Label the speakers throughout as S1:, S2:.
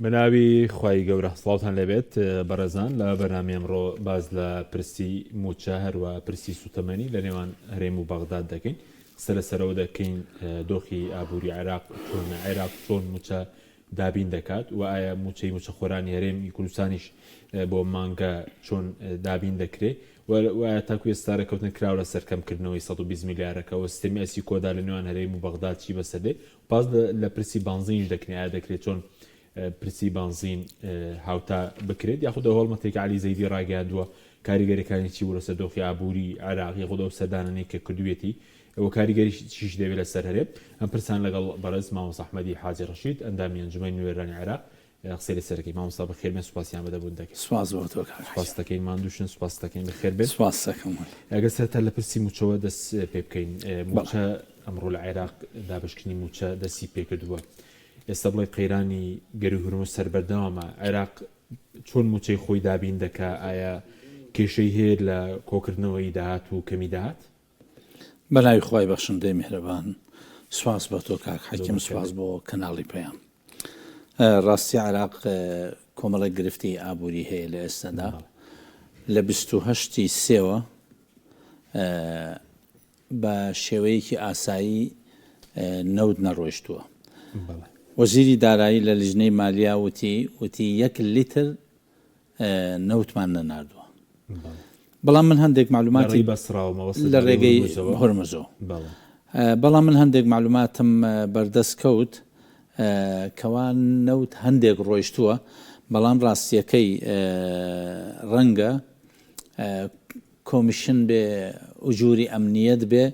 S1: بەناوی خوای گەورە سڵاوتان لێبێت بەڕێزان لە بەرنامەی ئەمڕۆ باس لە پرسی مووچە هەروە پرسی سوتەمەنی لە نێوان هەرێم و بەغداد دەکەین قسە لەسەرەوە دەکەین دۆخی ئابووری عێراق چۆنە عێراق چۆن مووچە دابین دەکات و ئایا مووچەی مووچەخۆرانی هەرێمی کوردستانیش بۆ مانگە چۆن دابین دەکرێ و ئایا تاکو ئێستا رێککەوتن کراوە لەسەر کەمکردنەوەی 120 ملیارەکە و سیستەمی ئەسی کۆدا لە نێوان هەرێم و بەغداد چی بەسەر دێ باس لە پرسی بانزینیش دەکرێت ئایا دەکرێت چۆن پرسی بانزین هاوتا بکرێت یاخود ئەو هەڵمەتێک علی زەیدی ڕاگەیاندووە کاریگەریەکانی چی بوو لەسەر دۆخی ئابووری عێراق یاخود ئەو سەردانانەی کە کردوویەتی و کاریگەری چیش دەبێت لەسەر هەرێم ئەم پرسان لەگەڵ بەڕێز مامۆستا ئەحمەدی حاجی ڕەشید ئەندامی ئەنجومەنی نوێنەرانی عێراق قسەی لەسەر دەکەین. مامۆستا بەخێر بێن سوپاسیان بە دەبوون دەکەین.
S2: سوپاس بۆ تۆ کاک
S1: سوپاس حەجی. دەکەین ماندووشن سوپاس دەکەین بەخێر بێن.
S2: سوپاس دەکەم.
S1: ئەگەر سەرەتا لە پرسی مووچەوە دەست پێ بکەین بەڵێ. مووچە ئەمڕۆ لە عێراق دابەشکردنی مووچە دەستی پێکردووە ئێستا بڵێ قەیرانی گەروی هورمز سەر بەردەوامە عێراق چۆن مووچەی خۆی دابین دەکا ئایا کێشەی هەیە لە کۆکردنەوەی داهات و کەمی داهات؟
S2: بەناوی خوای بەخشندەی میهرەبان سوپاس بۆ تۆ کاک حەکیم سوپاس بۆ کەناڵی پەیام ڕاستی عراق کۆمەڵێک گرفتی ئابووری هەیە لە ئێستادا لە 28 سێوە بە شێوەیەکی ئاسایی نەوت نەڕۆیشتووە وەزیری دارایی لە لیژنەی مالیا وتی وتی یەک لیتر نەوتمان نەناردووە بەڵام من هەندێک معلوماتی لە ڕێگەی هۆرمزەوە بەڵام من هەندێک معلوماتم بەردەست کەوت کەوا نەوت هەندێک ڕۆیشتووە بەڵام ڕاستیەکەی ڕەنگە کۆمیشن بێ ئوجوری ئەمنیەت بێ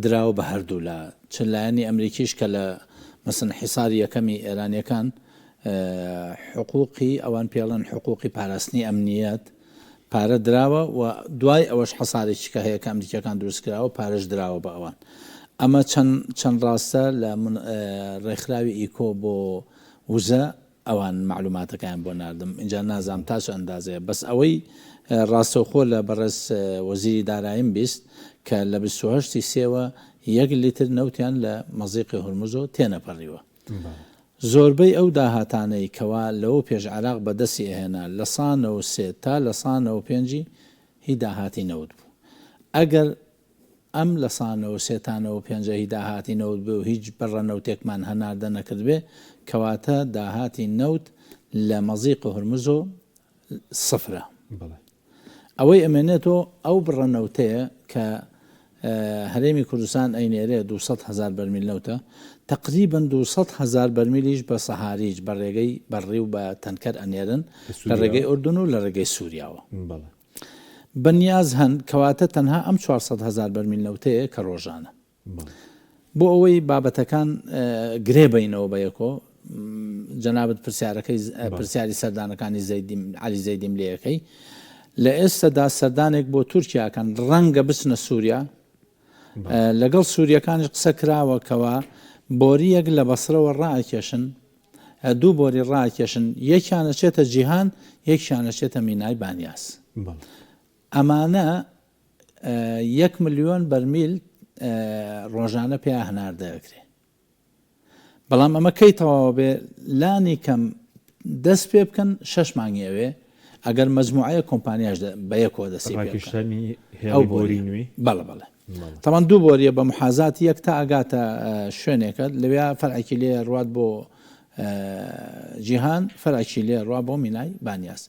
S2: دراوە بە هەردوولا چ لایەنی ئەمریکیش کە لە مەسەن حیساری یەکەمی ئێرانیەکان حقوقی ئەوان پێڵێن حقوقی پاراستنی ئەمنیەت پارە دراوە و دوای ئەوەش حەسارێکی کە هەیە کە ئەمریکیەکان دروست کراوە پارەش دراوە بە ئەوان ئەمە چەند چەند ڕاستە لە ڕێکخراوی ئیکۆ بۆ وزە ئەوان مەعلوماتەکەیان بۆ ناردم ئینجا نازانم تا چ ئەندازەیە بەس ئەوەی ڕاستەوخۆ لە بەڕێز وەزیری دارایم 20 کە لە 28 ی سێوە یەک لیتر نەوتیان لە مەزیقی هورمزۆ تێنەپەڕیوە زۆربەی ئەو داهاتانەی کەوا لەوە پێش عێراق بەدەستی ئەهێنا لە سا 93 تا لە سا 95 هی داهاتی نەوت بوو ئەگەر ئەم لە سا 93 تا 95 هی داهاتی نەوت بێ و هیچ بڕە نەوتێکمان هەناردە نەکردبێ، کەواتە داهاتی نەوت لە مەزیق هورمزۆ سفرە. ئەوەی ئەمێنێتۆ ئەو بڕە نەوتەیە کە هەرێمی کوردستان ئەینێرێ 200 هەزار بەرمیل نەوتە، تەقریبەن 200 هەزار بەرمیلیش بە سەهاریج بە ڕێگەی بەڕی و بە تەنکەر ئەنێرن لە ڕێگەی ئوردن و لە ڕێگەی سووریاوە. بە نیاز هەن، کەواتە تەنها ئەم 400 هەزار بەرمیل نەوتەیە کە ڕۆژانە. بۆ ئەوەی بابەتەکان گرێ بەینەوە بە یەکۆ، جەنابت پرسیارەکەی پرسیاری سەردانەکانی زەیدیم عەلی زەیدیم لێ ئەکەی. لە ئێستەدا سەردانێک بۆ تورکیا ئەکەن، ڕەنگە بچنە سووریا، لەگەڵ سووریەکانیش قسە کراوە کەوا بۆرییەک لە بەسرەوە ڕائەکێشن، دوو بۆری ڕاکێشن یەکیان ئەچێتە جیهان یەکیان ئەچێتە مینای بانیاس ئەمانە یەک ملیۆن بەرمیل ڕۆژانە پێیا هەناردە ئەکرێ بەڵام ئەمە کەی تەواوە بێ لانی کەم دەست پێ بکەن شەش مانگی ئەوێ ئەگەر مەجموعەیە کۆمپانیاش بە یەکەوە دەستی پێ بکەن.
S1: ڕاکێشانی هێڵی بۆری نوێی؟
S2: بەڵێ بەڵێ تەبعەن دوو بۆریە بە محازاتی یەک تا ئەگاتە شوێنێکە لەویا فەرعێکی لێ ڕوات بۆ جیهان فەرعێکی لێ ڕوا بۆ مینای بانیاس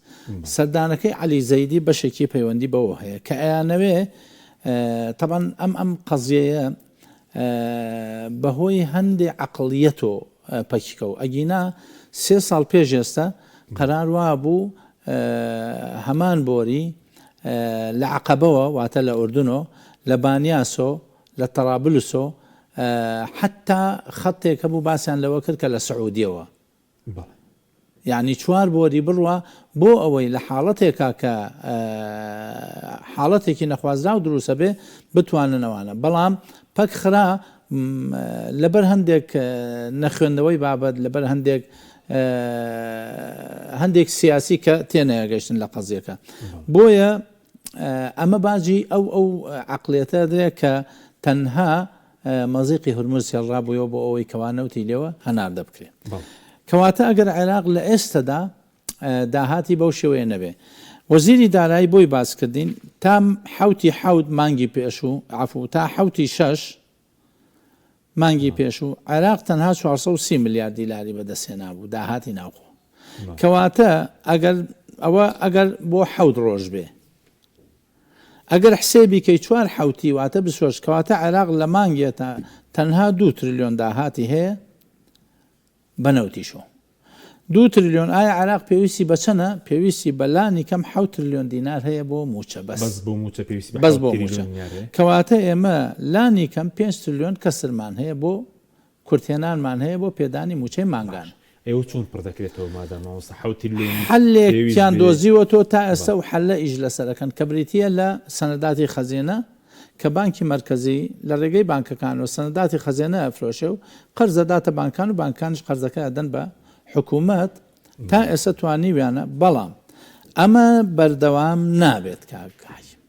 S2: سەردانەکەی عەلی زەیدی بەشێکی پەیوەندی بەوە هەیە کە ئەیانەوێ تەبعەن ئەم ئەم قەزیەیە بەهۆی هەندێ عەقڵیەتۆ پەکی کەوت ئەگینا سێ ساڵ پێش ئێستا قەرار وابوو هەمان بۆری لە عەقەبەوە واتە لە ئوردنۆ لە بانیاسۆ لە تەرابلسۆ حەتا خەتێک هەبوو باسیان لەوە کرد کە لە سعودیەوە یانی چوار بۆری بڕوا بۆ ئەوەی لە حاڵەتێکا کە حاڵەتێکی نەخوازراو دروسە بێ بتوانن ئەوانە بەڵام پەک خرا لەبەر هەندێک نەخوێندنەوەی بابەت لەبەر هەندێک هەندێک سیاسی کە تێنەگەشتن لە قەزیەکە بۆیە ئەمە باجی ئەو ئەو عقلێتە درێ کە تەنها مەزیقی هورمز هێڵرابوویەوە بۆ ئەوەی کەوا نەوتی لێوە هەناردە بکرێ. کەواتە ئەگەر عێراق لە ئێستەدا داهاتی بەو شێوەیە نەبێ. وەزیری دارایی بۆی باس کردین تا حەوتی حەوت مانگی پێشوو عەفو تا حەوتی شەش مانگی پێشوو عێراق تەنها 430 ملیار دیناری بەدەستهێنابوو داهاتی ناوخۆ. کەواتە ئەگەر ئەوە ئەگەر بۆ حەوت ڕۆژ بێ ئەگەر حسێبی کەی چوار حەوتی واتە 28 کەواتە عێراق لە مانگێ تا تەنها دوو ترلیۆن داهاتی هەیە بە نەوتیشەوە. دوو ترلیۆن ئایا عێراق پێویستی بە چەنە؟ پێویستی بە لانی کەم حەوت ترلیۆن دینار هەیە بۆ مووچە بەس.
S1: بەس بۆ مووچە پێویستی بە
S2: بەس
S1: حەوت
S2: بۆ مووچە.
S1: تریلیۆن دینار هەیە؟
S2: کەواتە ئێمە لانی کەم پێنج ترلیۆن کەسرمان هەیە بۆ کورتهێنانمان هەیە بۆ پێدانی مووچەی مانگانە.
S1: باش ئێوە چۆن پڕ دەکرێتەوە مادام مامۆستا حەوت ترلیۆنی پێویست
S2: حەلێکیان
S1: بێ؟
S2: دۆزیوەتەوە تا ئێستا
S1: بەڵێ.
S2: ئەو حەلە ئیش لەسەر ئەکەن کە بریتییە لە سەنەداتی خەزێنە کە بانکی مەرکەزی لە ڕێگەی بانکەکانەوە سەنەداتی خەزێنە ئەفرۆشێ و قەرز ئەداتە بانکان و بانکانیش قەرزەکە ئەدەن بە حکوومەت، تا ئێستا توانیویانە، بەڵام ئەمە بەردەوام نابێت کاک حەکیم،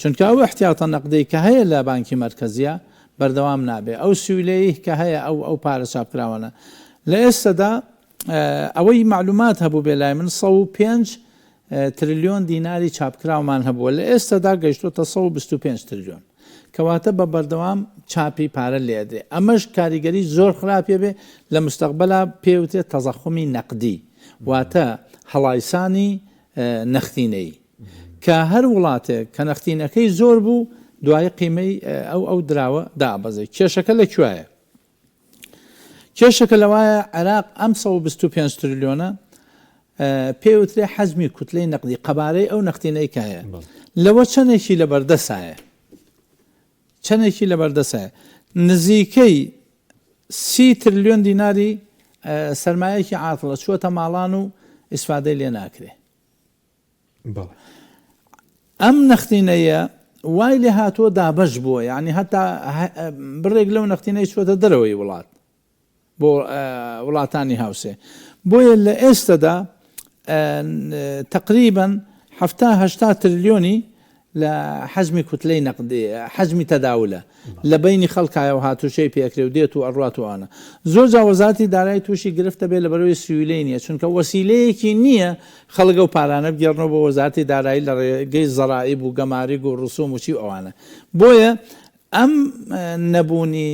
S2: چونکە ئەو ئیحتیاتە نەقدەی کە هەیە لە بانکی مەرکەزیە بەردەوام نابێ، ئەو سیولەیه کە هەیە ئەو ئەو پارە چاپکراوانە لە ئێستەدا ئەوەی مەعلومات هەبووبێ لای من 105 ترلیۆن دیناری چاپکراومان هەبووە لە ئێستادا گەیشتۆتە 125 ترلیۆن کەواتە بە بەردەوام چاپی پارە لێ ئەدرێ ئەمەش کاریگەری زۆر خراپی بێ لە مستەقبەلا پێوترێت تەزەخومی نەقدی واتە هەڵایسانی نەختینەیی کە هەر وڵاتێک کە نەختینەکەی زۆر بوو دوای قیمەی ئەو ئەو دراوە دابەزێ کێشەکە لە کوایە کێشەکە لەوایە عێراق ئەم 125 ترلیۆنە پێی وترێ حەجمی کوتلەی نەقدی قەبارەی ئەو نەختینەی کە هەیە لەوە چەندێکی لەبەردەسایە چەندێکی لەبەردەسایە نزیکەی سی ترلیۆن دیناری سەرمایەکی عاتڵە چووەتە ماڵان و ئیسفادەی لێ ناکرێ ئەم نەختینەیە وای لێ هاتووە دابەش بووە یعنی هەتا بڕێک لەو نەختینەی چووەتە دەرەوەی وڵات بۆ وڵاتانی هاوسێ بۆیە لە ئێستەدا تەقریبەن حەفتا هەشتا ترلیۆنی لە حەجمی کوتلەی نەقدی حەجمی تەداولە لە بەینی خەڵکایە و هاتوچۆی پێ ئەکرێ و دێت و ئەڕوات و ئەوانە زۆر جار وەزارەتی دارایی تووشی گرفت دەبێت لەبەرئەوەی سیولەی نییە چونکە وەسیلەیەکی نییە خەڵک ئەو پارانە بگێڕنەوە بۆ وەزارەتی دارایی لە ڕێگەی زەرائیب و گەماریگ و ڕسوم و چی و ئەوانە بۆیە ئەم نەبوونی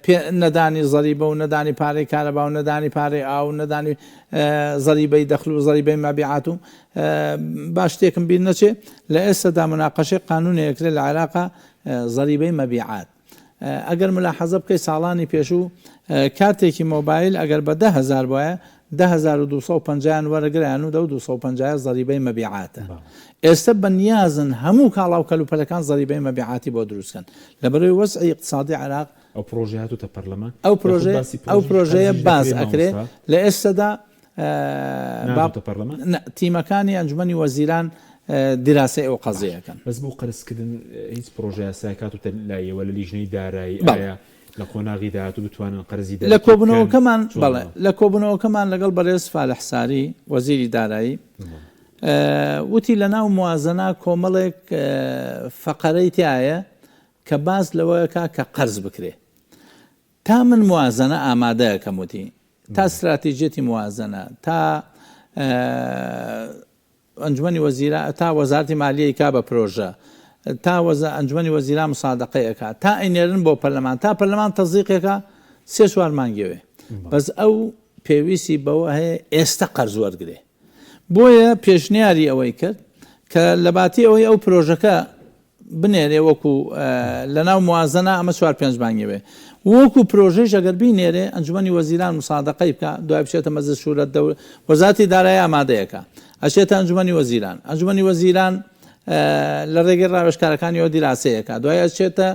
S2: پێ نەدانی زەریبە و نەدانی پارەی کارەبا و نەدانی پارەی ئاو و نەدانی زەریبەی دەخل و زەریبەی مەبیعات و با شتێکم بیر نەچێ لە ئێستەدا موناقەشەی قانونێ ئەکرێ لە عێراقا زەریبەی مەبیعات ئەگەر ملاحەزە بکەی ساڵانی پێشوو کارتێکی مۆبایل ئەگەر بە 10,000 بوایە 10,250 یان وەرەگرایان و دەو 250 زەریبەی مەبیعاتە ئێستە بە نیازن هەموو کاڵا و کەلوپەلەکان زەریبەی مەبیعاتی بۆ دروست کەن لەبەرەوەی وەزعی ئیقتسادی عێراق
S1: ئەو پرۆژەیە هاتووتە پەرلەمان
S2: ئەو
S1: یاخود
S2: پرۆژەیە
S1: باسی
S2: ئەو
S1: پرۆژەی
S2: پرۆژەیە
S1: قەرزیش
S2: باس
S1: دەکرێ
S2: ئەکرێ
S1: مامۆستا؟
S2: لە ئێستەدا با
S1: ناهاتووتە پەرلەمان؟
S2: نا تیمەکانی ئەنجومەنی وەزیران دیراسەی ئەو
S1: باش
S2: قەزیە ئەکەن.
S1: بەس بۆ قەرزکردن هیچ پرۆژە یاسایەک هاتووتە لایەوە لە لیژنەی دارایی
S2: بەڵێ.
S1: ئایا لە قۆناغی داهاتوو بتوانن قەرزی
S2: لە
S1: دەرەکی بکەن
S2: کۆبوونەوەکەمان
S1: چۆن
S2: بەڵێ
S1: بەڵێ؟
S2: لە کۆبوونەوەکەمان لەگەڵ بەرێز فالح ساری وەزیری دارایی
S1: بەڵێ.
S2: وتی لەناو موازەنە کۆمەڵێک فەقەرەی تیایە کە باس لەوەکا کە قەرز بکرێ تا من موازەنە ئامادەکەم وتی تا ستراتیجیەتی موازەنە تا ئەنجومەنی وەزیرا تا وەزارەتی مالیە ئەیکا بە پرۆژە تا وەزا ئەنجومەنی وەزیران مسادەقەی ئەکا تا ئەینێرن بۆ پەرلەمان تا پەرلەمان تەزیقێکا سێ چوار مانگێوێ بەس ئەو پێویستی بەوە هەیە ئێستا قەرز وەرگێ بۆیە پێشنیاری ئەوەی کرد کە لەباتی ئەوەی ئەو پرۆژەکە بنێرێ وەکو لەناو موازنە ئەمە چوار پێنج مانگی بێ وەکو پرۆژەیش ئەگەر بینێرێ ئەنجومەنی وەزیران مسادەقەی بکا دوای بچێتە مەجلس شورا دەور وەزارەتی دارایی ئامادەیەکە ئەچێتە ئەنجومەنی وەزیران ئەنجومەنی وەزیران لە ڕێگەی ڕاوێژکارەکانیەوە دیراسەیەکە دوای ئەچێتە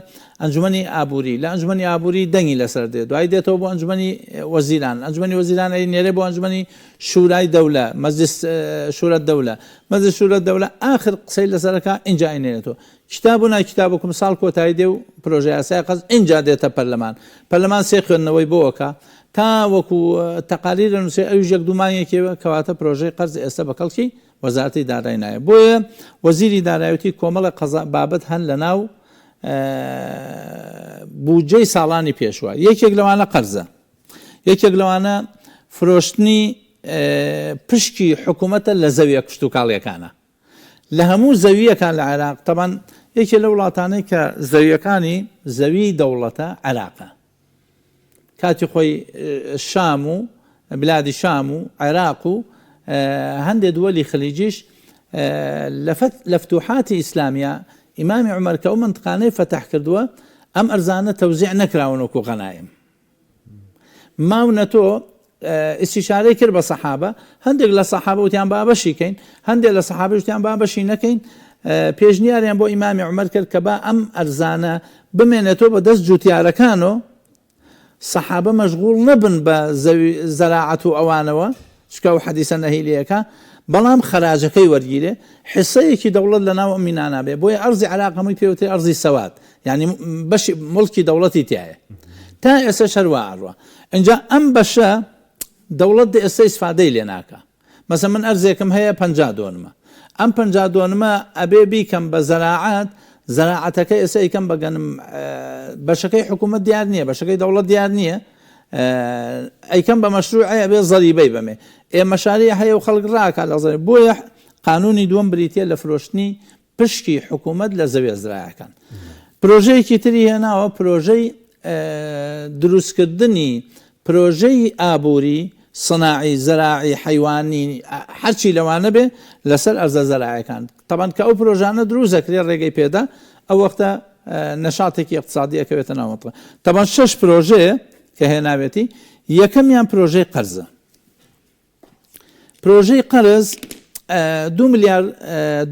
S2: ئەنجومەنی ئابووری لە ئەنجومەنی ئابووری دەنگی لەسەر دێ دوای دێتەوە بۆ ئەنجومەنی وەزیران ئەنجومەنی وەزیران ئەی نێرێ بۆ ئەنجومەنی شورای دەولە مەجلس شورا دەولە مەجلس شورا دەولە ئاخر قسەی لەسەر ئەکا ئینجا ئەینێرێتەوە کتاب و نا کتابکم ساڵ کۆتایی دێ و پرۆژە یاسای قەرز ئینجا دێتە پەرلەمان پەرلەمان سێ خوێندنەوەی بۆ ئەکا تا وەکو تەقاریر ئەنووسێ ئەویش یەک دوو مانگێکی کەواتە پرۆژەی قەرز ئێستا بە کەڵکی وەزارەتی دارای نایە بۆیە وەزیری دارایی وتی کۆمەڵێک قەزا بابەت هەن لەناو بودجەی ساڵانی پێشوە یەکێک لەوانە قەرزە یەکێک لەوانە فرۆشتنی پشکی حکوومەتە لە زەویە کشتوکاڵیەکانە لە هەموو زەوییەکان لە عێراق، تەبعەن یەکێ لەو وڵاتانەی کە زەوییەکانی زەویی دەوڵەتە عێراقە. کاتی خۆی شام و بلادی شام و عێراق و هەندێ دووەلی خلیجیش لە فتوحاتی ئیسلامیە ئیمامی عومەر کە ئەو مەنتقانەی فەتح کردووە ئەم ئەرزانە تەوزیع نەکراون وەکو غەنایم. ماونەتۆ ئیستیشارەی کرد بە سەحابە، هەندێک لە سەحابە وتیان با بەشی کەین، هەندێک لە سەحابەش وتیان با بەشی نەکەین، پێشنیاریان بۆ ئیمامی عومەر کرد کە با ئەم ئەرزانە بمێنێتەوە بە دەست جوتیارەکانەوە، سەحابە مەشغوڵ نەبن بە زەوی زەراعەت و ئەوانەوە، چونکە ئەو حەدیسە نەهی لێ ئەکا، بەڵام خەراجەکەی وەرگیرێ، حیسەیەکی دەوڵەت لەناو ئەم مینانا بێ، بۆیە ئەرزی عێراق هەمووی پێ وترێ ئەرزی سەواد، یانی بەشی موڵکی دەوڵەتی تیایە تا ئێستاش هەر وا ئەڕوا ئینجا ئەم بەشە دەوڵەت دە ئێستا ئیسفادەی لێ ناکا مەسە من ئەرزێکم هەیە 50 دۆنمە ئەم 50 دۆنمە ئەبێ بیکەم بە زەراعەت زەراعەتەکە ئێستا ئیکەم بە گەنم بەشەکەی حکوومەت دیار نییە بەشەکەی دەوڵەت دیار نییە ئەیکەم بە مەشروعی ئەبێ زەریبەی بەمێ ئێ مەشاریع هەیە و خەڵک ڕاکا لە زەریبە بۆیە قانونی دووەم بریتە لە فرۆشتنی پشکی حکومەت لە زەویە زراعەکان. پرۆژەیەکی تری هێناوە پرۆژەی دروستکردنی پرۆژەی ئابووری صناعی زراعی حیوانی هەرچی لەوانە بێ لەسەر ئەرزە زەراعەکان تەبەن کە ئەو پرۆژانە دروست دەکرێت ڕێگەی پێدا ئەو وەختە نەشاتێکی اقتصادی ئەکەوێتە ناو مەنتقە تەبەن شەش پرۆژەیە کە هێناوێتی یەکەمیان پرۆژەی قەرزە پرۆژەی قەرز دو ملیار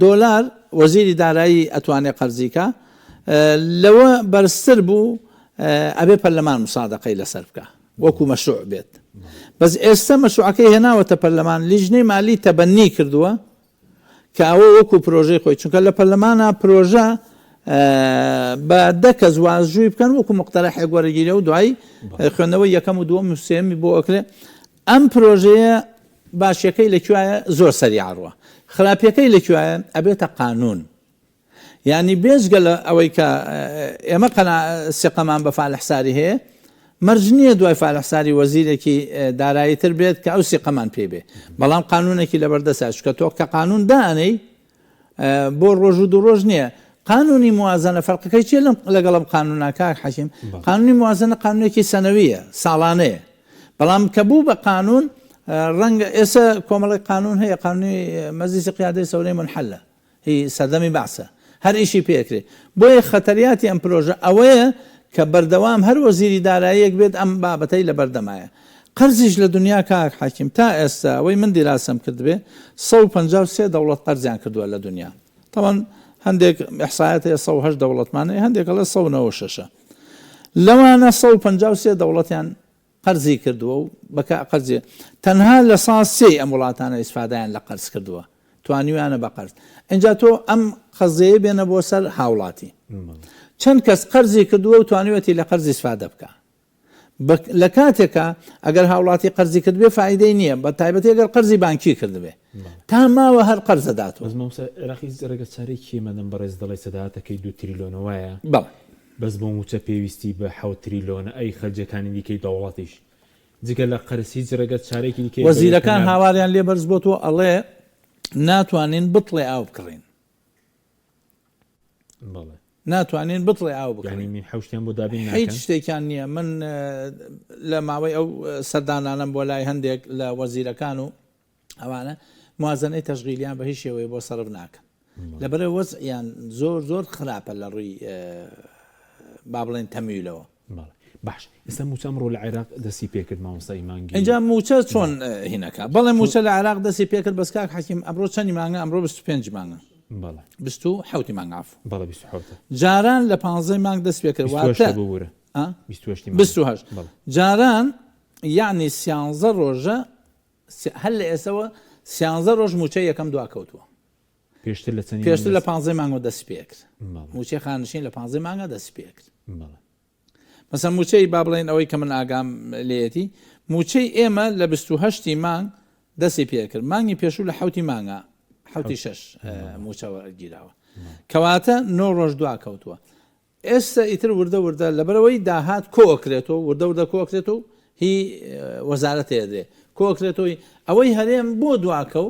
S2: دۆلار وەزیری دارایی ئەتوانێ قەرزی کا لەوە بەرزتر بوو ئەبێ پەرلەمان مسادەقەی لەسەر بکە وەکو مەشروع بێت بەس ئێستا مەشروعەکەی هێناوەتە پەرلەمان لیژنەی مالی تەبەنی کردووە کە ئەوە وەکو پرۆژەی خۆی چونکە لە پەرلەمانا پرۆژە بە دە کەس وازجووی بکەن وەکو مقتەرەحێک وەرەگیرێ و دوایی خوێندنەوەی یەکەم و دووەم و سێیەمی بۆ ئەکرێ ئەم پرۆژەیە باشیەکەی لە کوایە زۆر سەریع ئەڕوا خراپیەکەی لە کوایە ئەبێتە قانون یانی بێجگە لە ئەوەی کە ئێمە قەنا سیقەمان بە فالح ساری هەیە مەرج نییە دوای فالح ساری وەزیرێکی دارایی تر بێت کە ئەو سیقەمان پێ بێ بەڵام قانونێکی لەبەردەسە چونکە تۆ کە قانون دانەی بۆ ڕۆژ و دوو ڕۆژ نییە قانونی موازنە فەرقەکەی چیە لەم لەگەڵ ئەم قانونە کاک حەکیم قانونی موازنە قانونێکی سەنەویە ساڵانەیە بەڵام کە بوو بە قانون ڕەنگە ئێستا کۆمەڵی قانون هەیە قانونی مەجلیسی قیادەی سەورەی منحلە هی سەردەمی بەعسە هەر ئیشی پێکرێ بۆیە خەتەریاتی ئەم پرۆژە ئەوەیە کە بەردەوام هەر وەزیری داراییەک بێت ئەم بابەتەی لەبەردەمایە قەرزیش لە دونیا کاک حەکیم تا ئێستا ئەوەی من دیراسەم کردبێ 153 دەوڵەت قەرزیان کردووە لە دونیا تەبعەن هەندێک ئیحسایات هەیە 108 دەوڵەتمان هەیە هەندێک ئەڵێ 196 لەوانە 153 دەوڵەتیان قەرزی کردووە و بەکە قەرزی تەنها لە سا سێی ئەم وڵاتانە ئیسفادەیان لە قەرز کردووە توانیویانە بە قەرز ئینجا تۆ ئەم قەزیەیە بێنە بۆ سەر هاوڵاتی چەند کەس قەرزی کردووە و توانیوەتی لە قەرز ئیسفادە بکە لە کاتێکا ئەگەر هاوڵاتی قەرزی کردبێ فائیدەی نییە بە تایبەتی ئەگەر قەرزی بانکی کردبێ تا ماوە هەر قەرزە داتەوە.
S1: بەس مامۆستا عێراقی هیچ ڕێگە چارەی کێ مادەم بەڕێز دەڵێی سەداتەکەی دوو تریلۆنە وایە؟
S2: بەڵێ.
S1: بەس بۆ موچە پێویستی بە حەوت تریلۆنە ئەی خەرجیەکانی دیکەی دەوڵەتیش جگە لە قەرز هیچ ڕێگە چارەیەکی دیکەیە بەبێ
S2: وەزیرەکان
S1: پەنا
S2: هاواریان لێ بەرز بۆتەوە ئەڵێ ناتوانین بتڵێ ئاو بکڕین.
S1: بەڵێ.
S2: ناتوانین بتڵێ ئاو بکڕین.
S1: یانی من حەوشتیان بۆ دابین
S2: هیچ
S1: ناکەن؟
S2: شتێکیان نییە من لە ماوەی ئەو سەردانانەم بۆ لای هەندێک لە وەزیرەکان و ئەوانە موازنەی تەشغیلیان بە هیچ شێوەیە بۆ سەرف ناکەن لەبەرە وەزعیان زۆر زۆر خراپە لە ڕووی با بڵێن تەمویلەوە.
S1: بەڵێ باش ئێستا موچە ئەمڕۆ لە عێراق دەستی پێکرد مامۆستا ئی مانگی
S2: ئینجا موچە چۆن هینەکە بەڵێ موچە لە عێراق دەستی پێکرد بەس کاک حەکیم ئەمڕۆ چەنی مانگە ئەمڕۆ 25 مانگە
S1: بەڵێ
S2: 27 مانگ عەفو
S1: بەڵێ 27
S2: جاران لە 15 مانگ دەست پێکرد واتە
S1: ببورە
S2: 28 28 جاران یعنی 13 ڕۆژە هەر لە ئێسەوە سیانزە ڕۆژ مووچەی یەکەم دواکەوتووە.
S1: پێشتر لە چەندی
S2: پێشتر لە پانزەی مانگەوە دەستی پێکرد. مووچەی خانەنشین لە پانزەی مانگە دەستی پێکرد. مەسەن مووچەی با بڵێن ئەوەی کە من ئاگام لێیەتی مووچەی ئێمە لە 28 مانگ دەستی پێکرد مانگی پێشوو لە حوتی مانگە حوتی شەش مووچە وەرگیراوە کەواتە نۆ ڕۆژ دوا کەوتووە ئێستا ئیتر وردە وردە لەبەرئەوەی داهات کۆئەکرێتەوە وردە وردە کۆئەکرێتەوە و هی وەزارەتێ ئەدرێ. کۆکرێتەوەی ئەوەی هەرێم بۆ دواکەو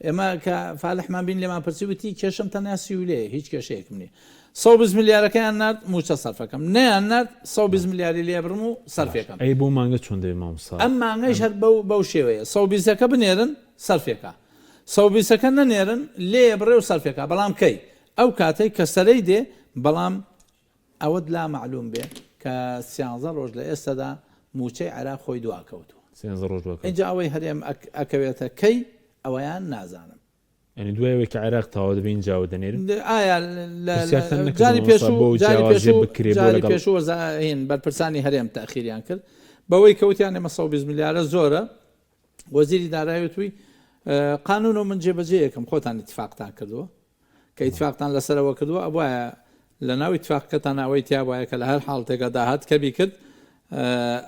S2: ئێمە کە فالحمان بین لێمان پرسی وتی کێشەم تەنیا سیولەیە هیچ کێشەیەکم نییە 120 ملیارەکەیان نارد موچە سەرفەکەم نەیان نارد 120 ملیاری لێ بڕم و سەرفێکەم
S1: ئەی بۆ مانگە چۆن دەبێ مامۆستا
S2: ئەم مانگەیش هەر بەو بەو شێوەیە 120ەکە بنێرن سەرفێکە 120ەکە نەنێرن لێ بڕێ و سەرفێکە بەڵام کەی ئەو کاتەی کە سەرەی دێ بەڵام ئەوەت لا مەعلوم بێ کە سیانزە ڕۆژ لە ئێستەدا مووچەی عێراق خۆی دوا کەوتووە.
S1: سیانزە ڕۆژ دوا کەوتووە.
S2: ئینجا ئەوەی هەرێم ئەکەوێتە کەی ئەوەیان نازانم.
S1: یانی دوای ئەوەی کە عێراق تەواو دەبێ ئینجا ئەوە دەنێرن؟
S2: ئایا لە
S1: پرسیارتان نەکردووە
S2: جاری
S1: مامۆستا
S2: پێشوو
S1: بۆ
S2: جاری
S1: جیاوازیە
S2: پێشوو
S1: بکرێ بۆ
S2: جاری
S1: لەگەڵ
S2: پێشوو وەزا هین بەرپرسانی هەرێم تەئخیریان کرد بەوەی کە وتیان ئێمە 120 ملیارە زۆرە وەزیری دارایی وتووی قانون و من جێبەجێیەکەم خۆتان ئیتفاقتان کردووە کە ئیتفاقتان لەسەر ئەوە کردووە ئەبوایە لە ناو ئیتفاقەکەتان ئەوەی تیا بوایە کە لە هەر حاڵتێکا داهات کەمی کرد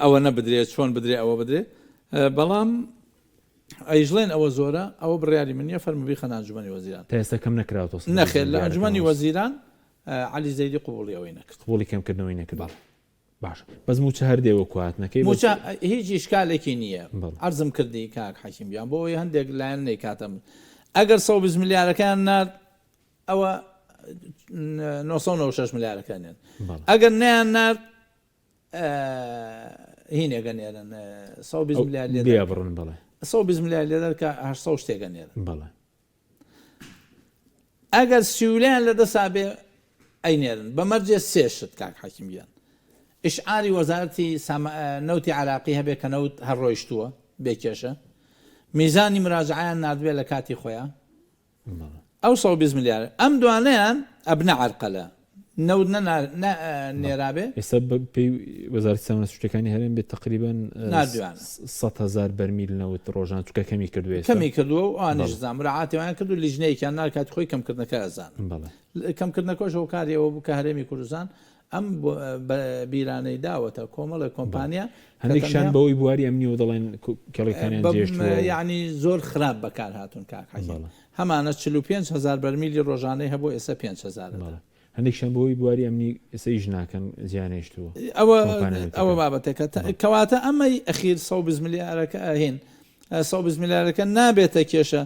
S2: ئەوە نەبدرێ چۆن بدرێ ئەوە بدرێ بەڵام ئەیژڵێن ئەوە زۆرە ئەوە بڕیاری من نییە فەرموو بیخەنە ئەنجومەنی وەزیران.
S1: تا ئێستا کەم نەکراوەتەوە 120
S2: نەخێر لە
S1: ملیارەکە
S2: ئەنجومەنی
S1: مامۆستا.
S2: وەزیران عەلی زەیدی قبوڵی ئەوەی نەکرد.
S1: قبوڵی کەمکردنەوەی نەکردووە.
S2: بەڵێ.
S1: باشە بەس مووچە هەر دێ وەکو هاتنەکەی بەس.
S2: مووچە هیچ ئیشکالێکی نییە
S1: بەڵێ.
S2: عەرزم کردی کاک حەکیم گیان بۆ ئەوەی هەندێک لایەن نەیکاتە من ئەگەر 120 ملیارەکەیان نارد ئەوە 996 ملیارەکە نێن
S1: بەڵێ.
S2: ئەگەر نەیان نارد هینێکە نێرن 120
S1: ئەو
S2: ملیار لێ
S1: لێ
S2: دەرکە
S1: بڕن بەڵێ.
S2: 120 ملیار لێ دەرکە 800 شتێکە نێرن.
S1: بەڵێ.
S2: ئەگەر سیولەیان لە دەسا بێ ئەینێرن بە مەرجێ سێ شت کاک حەکیم گیان ئیشعاری وەزارەتی نەوتی عراقی هەبێ کە نەوت هەر ڕۆیشتووە بێ کێشە میزانی مراجعیان ناردبێ لە کاتی خۆیان ئەو 120 ملیار ئەم دوانەیان ئەبنە عەرقەلە نەوت نەنێرابێ.
S1: ئێستا بە پێی وەزارەتی سامانە سروشتیەکانی هەرێم بێت تەقریبەن
S2: ناردویانە.
S1: 100,000 بەرمیل نەوت ڕۆژان چونکە کەمی کردووە ئێستا.
S2: کەمی کردووە و ئەوانیش
S1: بەڵێ.
S2: زان مراعاتی وایان کرد و لیژنەیەکیان نارد کاتی خۆی کەمکردنەکە ئەزانن.
S1: بەڵێ.
S2: کەمکردنەکەش هۆکاری ئەوە بوو کە هەرێمی کوردستان ئەم بیرانەی داوەتە کۆمەڵێک کۆمپانیا کە
S1: هەندێکیشان
S2: تەنیا
S1: بەوەی بواری ئەمنیەوە دەڵێن کێڵگەکانیان جێهێشتووە و.
S2: یەعنی زۆر خراپ بەکار هاتوون کاک حەکیم.
S1: بەڵێ.
S2: هەمانە 45 هەزار بەرمیلی ڕۆژانەی هەبوو ئێستا 5 هەزارە دا.
S1: بەڵێ. هەندێکیشان بەهۆی بواری ئەمنی ئێستا ئیش ناکەن جێیان هێشتووە
S2: ئەوە
S1: کۆمپانیا
S2: ئەوە
S1: نەوتەکان.
S2: بابەتێکە
S1: بەڵێ.
S2: کەواتە ئەمەی ئەخیر 120 ملیارەکە هین 120 ملیارەکە نابێتە کێشە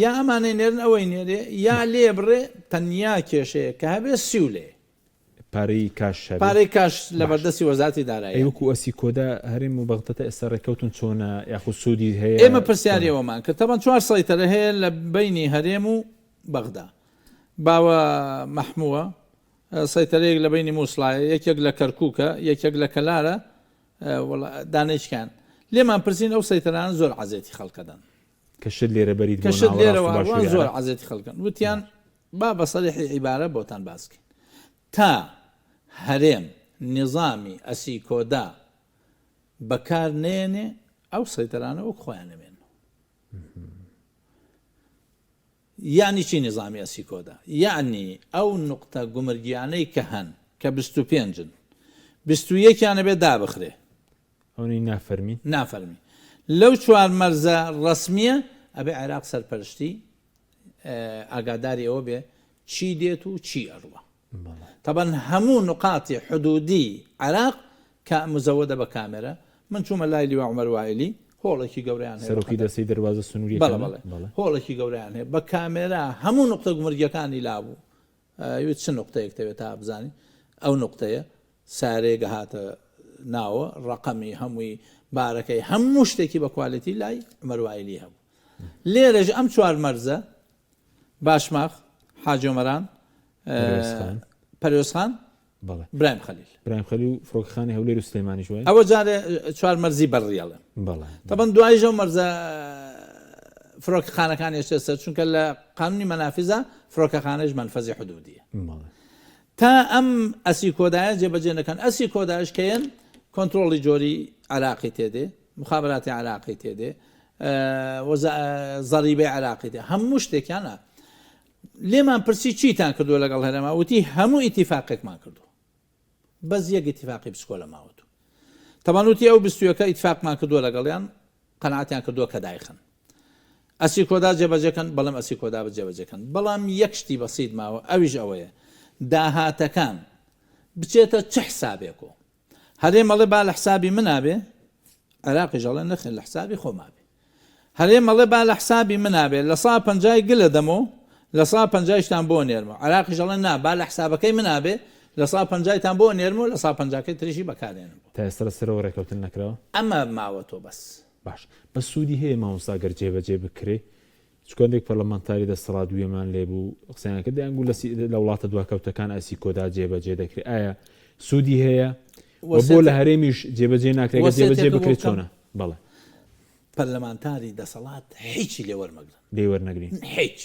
S2: یا ئەمانەی نێرن ئەوەی نێرێ یا لێ بڕێ تەنیا کێشەیە کە هەبێ سیولەیە.
S1: پارەی کاش هەبێ.
S2: پارەی کاش
S1: باشە.
S2: لەبەردەستی وەزارەتی
S1: ئەی
S2: داراییە.
S1: وەکو ئەسی کۆدا هەرێم و بەغدا تا ئێستا ڕێککەوتن چۆنە یاخود سوودی هەیە
S2: ئێمە پرسیاری
S1: چۆنە؟
S2: ئەوەمان کرد تەبعەن چوار سەیتەرە هەیە لە بەینی هەرێم و بەغدا باوە مەحمووە سەیتەرەیەک لە بەینی موسڵایە یەکێک لە کەرکووکە یەکێک لە کەلارە وەڵا دانەیچکان لێمان پرسین ئەو سەیتەرانە زۆر عەزێتی خەڵکەدەن.
S1: کە شت لێرە بەریت
S2: کە
S1: بۆ
S2: شت
S1: ناوەڕاست
S2: لێرەوە
S1: و
S2: ئەڕوا
S1: باشووری
S2: زۆر
S1: عێراق.
S2: عەزێتی خەڵکەن وتیان با بە سەریحی عیبارە بۆتان باس کەین تا هەرێم نیزامی ئەسیکۆدا بەکار نەیەنێ ئەو سەیتەرانە وەک خۆیان ئەمێننەوە. یەعنی چی نیزامی ئەسیکۆدا؟ یەعنی ئەو نوقتە گومرگیانەی کە هەن کە 25ن 21یان ئەبێ دابخرێ.
S1: ئەونەی نافەرمین؟
S2: نافەرمی. لەو چوار مەرزە ڕەسمییە ئەبێ عێراق سەرپەرشتی ئاگاداری ئەوە بێ چی دێت و چی ئەڕوا. تەبەن هەموو نوقاتی حدودی عێراق کە مزەوەدە بە کامێرە، من چوومە لای لیوا عومەر وائیلی، هۆڵێکی گەورەیان هەیە بە
S1: سەرۆکی
S2: قەدەر.
S1: دەستەی دەروازە
S2: بەڵێ
S1: سنوورییەکانە؟
S2: بەڵێ.
S1: بەڵێ.
S2: هۆڵێکی گەورەیان هەیە بە کامێرا هەموو نوقتە گومرگییەکانی لابوو. ئەوێ چ نوقتەیەک تەوێ تا بزانی ئەو نوقتەیە سارەیەک هاتە ناوە ڕەقەمی هەمووی بارەکەی هەموو شتێکی بە quality لای عومەر وائیلی هەبوو. لێرەش ئەم چوار مەرزە باشماخ، حاجی ئۆمەران،
S1: پەروێزخان.
S2: پەروێزخان،
S1: بەڵێ.
S2: برایم خەلیل.
S1: برایم خەلیل و فڕۆکەخانەی هەولێر و سلێمانیش وایە؟
S2: ئەوە جارێ چوار مەرزی بەڕی ئەڵێم.
S1: بەڵێ.
S2: تەبەن دواییش ئەو مەرزە فڕۆکەخانەکان ئێشتێ سەر چونکە لە قانونی مەنافیزا فڕۆکەخانەش مەنفەزی حدودیە.
S1: بەڵێ.
S2: تا ئەم ئەسی کۆدایە جێبەجێ نەکەن ئەسی کۆدایش کەیەن کۆنترۆڵی جۆری عراقی تێدێ مخابراتی عراقی تێدێ زەریبەی عراقی تێ هەموو شتێکیانە لێمان پرسی چیتان کردووە لەگەڵ هەرێما وتی هەموو ئیتیفاقێکمان کردووە بەس یەک ئیتیفاقی بچکۆلە ماوەتو تەبان وتی ئەو بیستویەکە ئیتفاقمان کردووە لەگەڵیان قەناعەتیان کردووە کە دایخن ئەسی کۆدا جێبەجێکەن بەڵێم ئەسی کۆدا جێبەجێکەن بەڵام یەک شتی بەسیت ماوە ئەویش ئەوەیە داهاتەکان بچێتە چ حسابێکۆ هەرێم ئەڵێ با لە حسابی منا بێ. عێراقیش ئەڵێ نەخێر لە حسابی خۆما بێ. هەرێم ئەڵێ با لە حسابی منا بێ لە سا پەنجای گلە دەمۆ لە سا پەنجایشتان بۆ نێرمۆ. عێراقیش ئەڵێ نا با لە حسابەکەی منا بێ لە سا پەنجایتان بۆ نێرمۆ لە سا پەنجاکەی تریشی بەکارێنم بۆ.
S1: تا ئێستا لەسەرەوە ڕێکەوتن نەکراوە؟
S2: ئەمە ماوەتۆ بەس.
S1: باش بەس سوودی هەیە مامۆستا گەر جێبەجێ بکرێ؟ چونکە هەندێک پەرلەمانتاری دەسەڵات گوێمان لێ بوو قسەیان کرد دەیان گوت لە وڵاتە دواکەوتەکان ئەسیکۆدا جێبەجێ دەکرێت ئایا سوودی هەیە و بۆ لە هەرێمیش جێبەجێ ناکرێت گەر جێبەجێ بکرێت چۆنە؟ بەڵێ.
S2: پەرلەمانتاری دەسەڵات هیچی لێ وەرمەگرن.
S1: لێی وەرنەگرین.
S2: هیچ.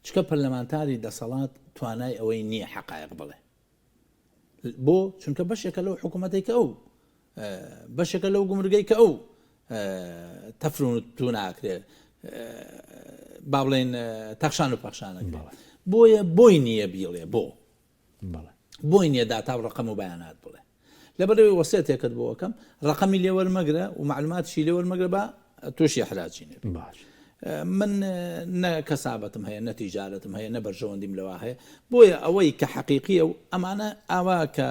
S2: چونکە پەرلەمانتاری دەسەڵات توانای ئەوەی نییە حەقایق بڵێ. بۆ؟ چونکە بەشێکە لەو حکوومەتەی کە ئەو بەشێکە لەو گومرگەی کە ئەو تەفرون تو ناکرێت با بڵێن تەخشان و پەخشانەکرێت بۆیە بۆی نییە بیڵێ بۆ بۆی نییە داتا و ڕقم و بەیانات بڵێ لەبەرەوەی وەسێتێکت بۆ ئەکەم ڕقەمی لێوەرمەگرە و معلوماتشی لێوەرمەگرە بە تووشی حراجی نەبی
S1: باش
S2: من نە کەسابەتم هەیە نە تیجارەتم هەیە نە بەرژەوەندیم لەوە هەیە بۆیە ئەوەی کە حەقیقیە و ئەمانە ئاوا کە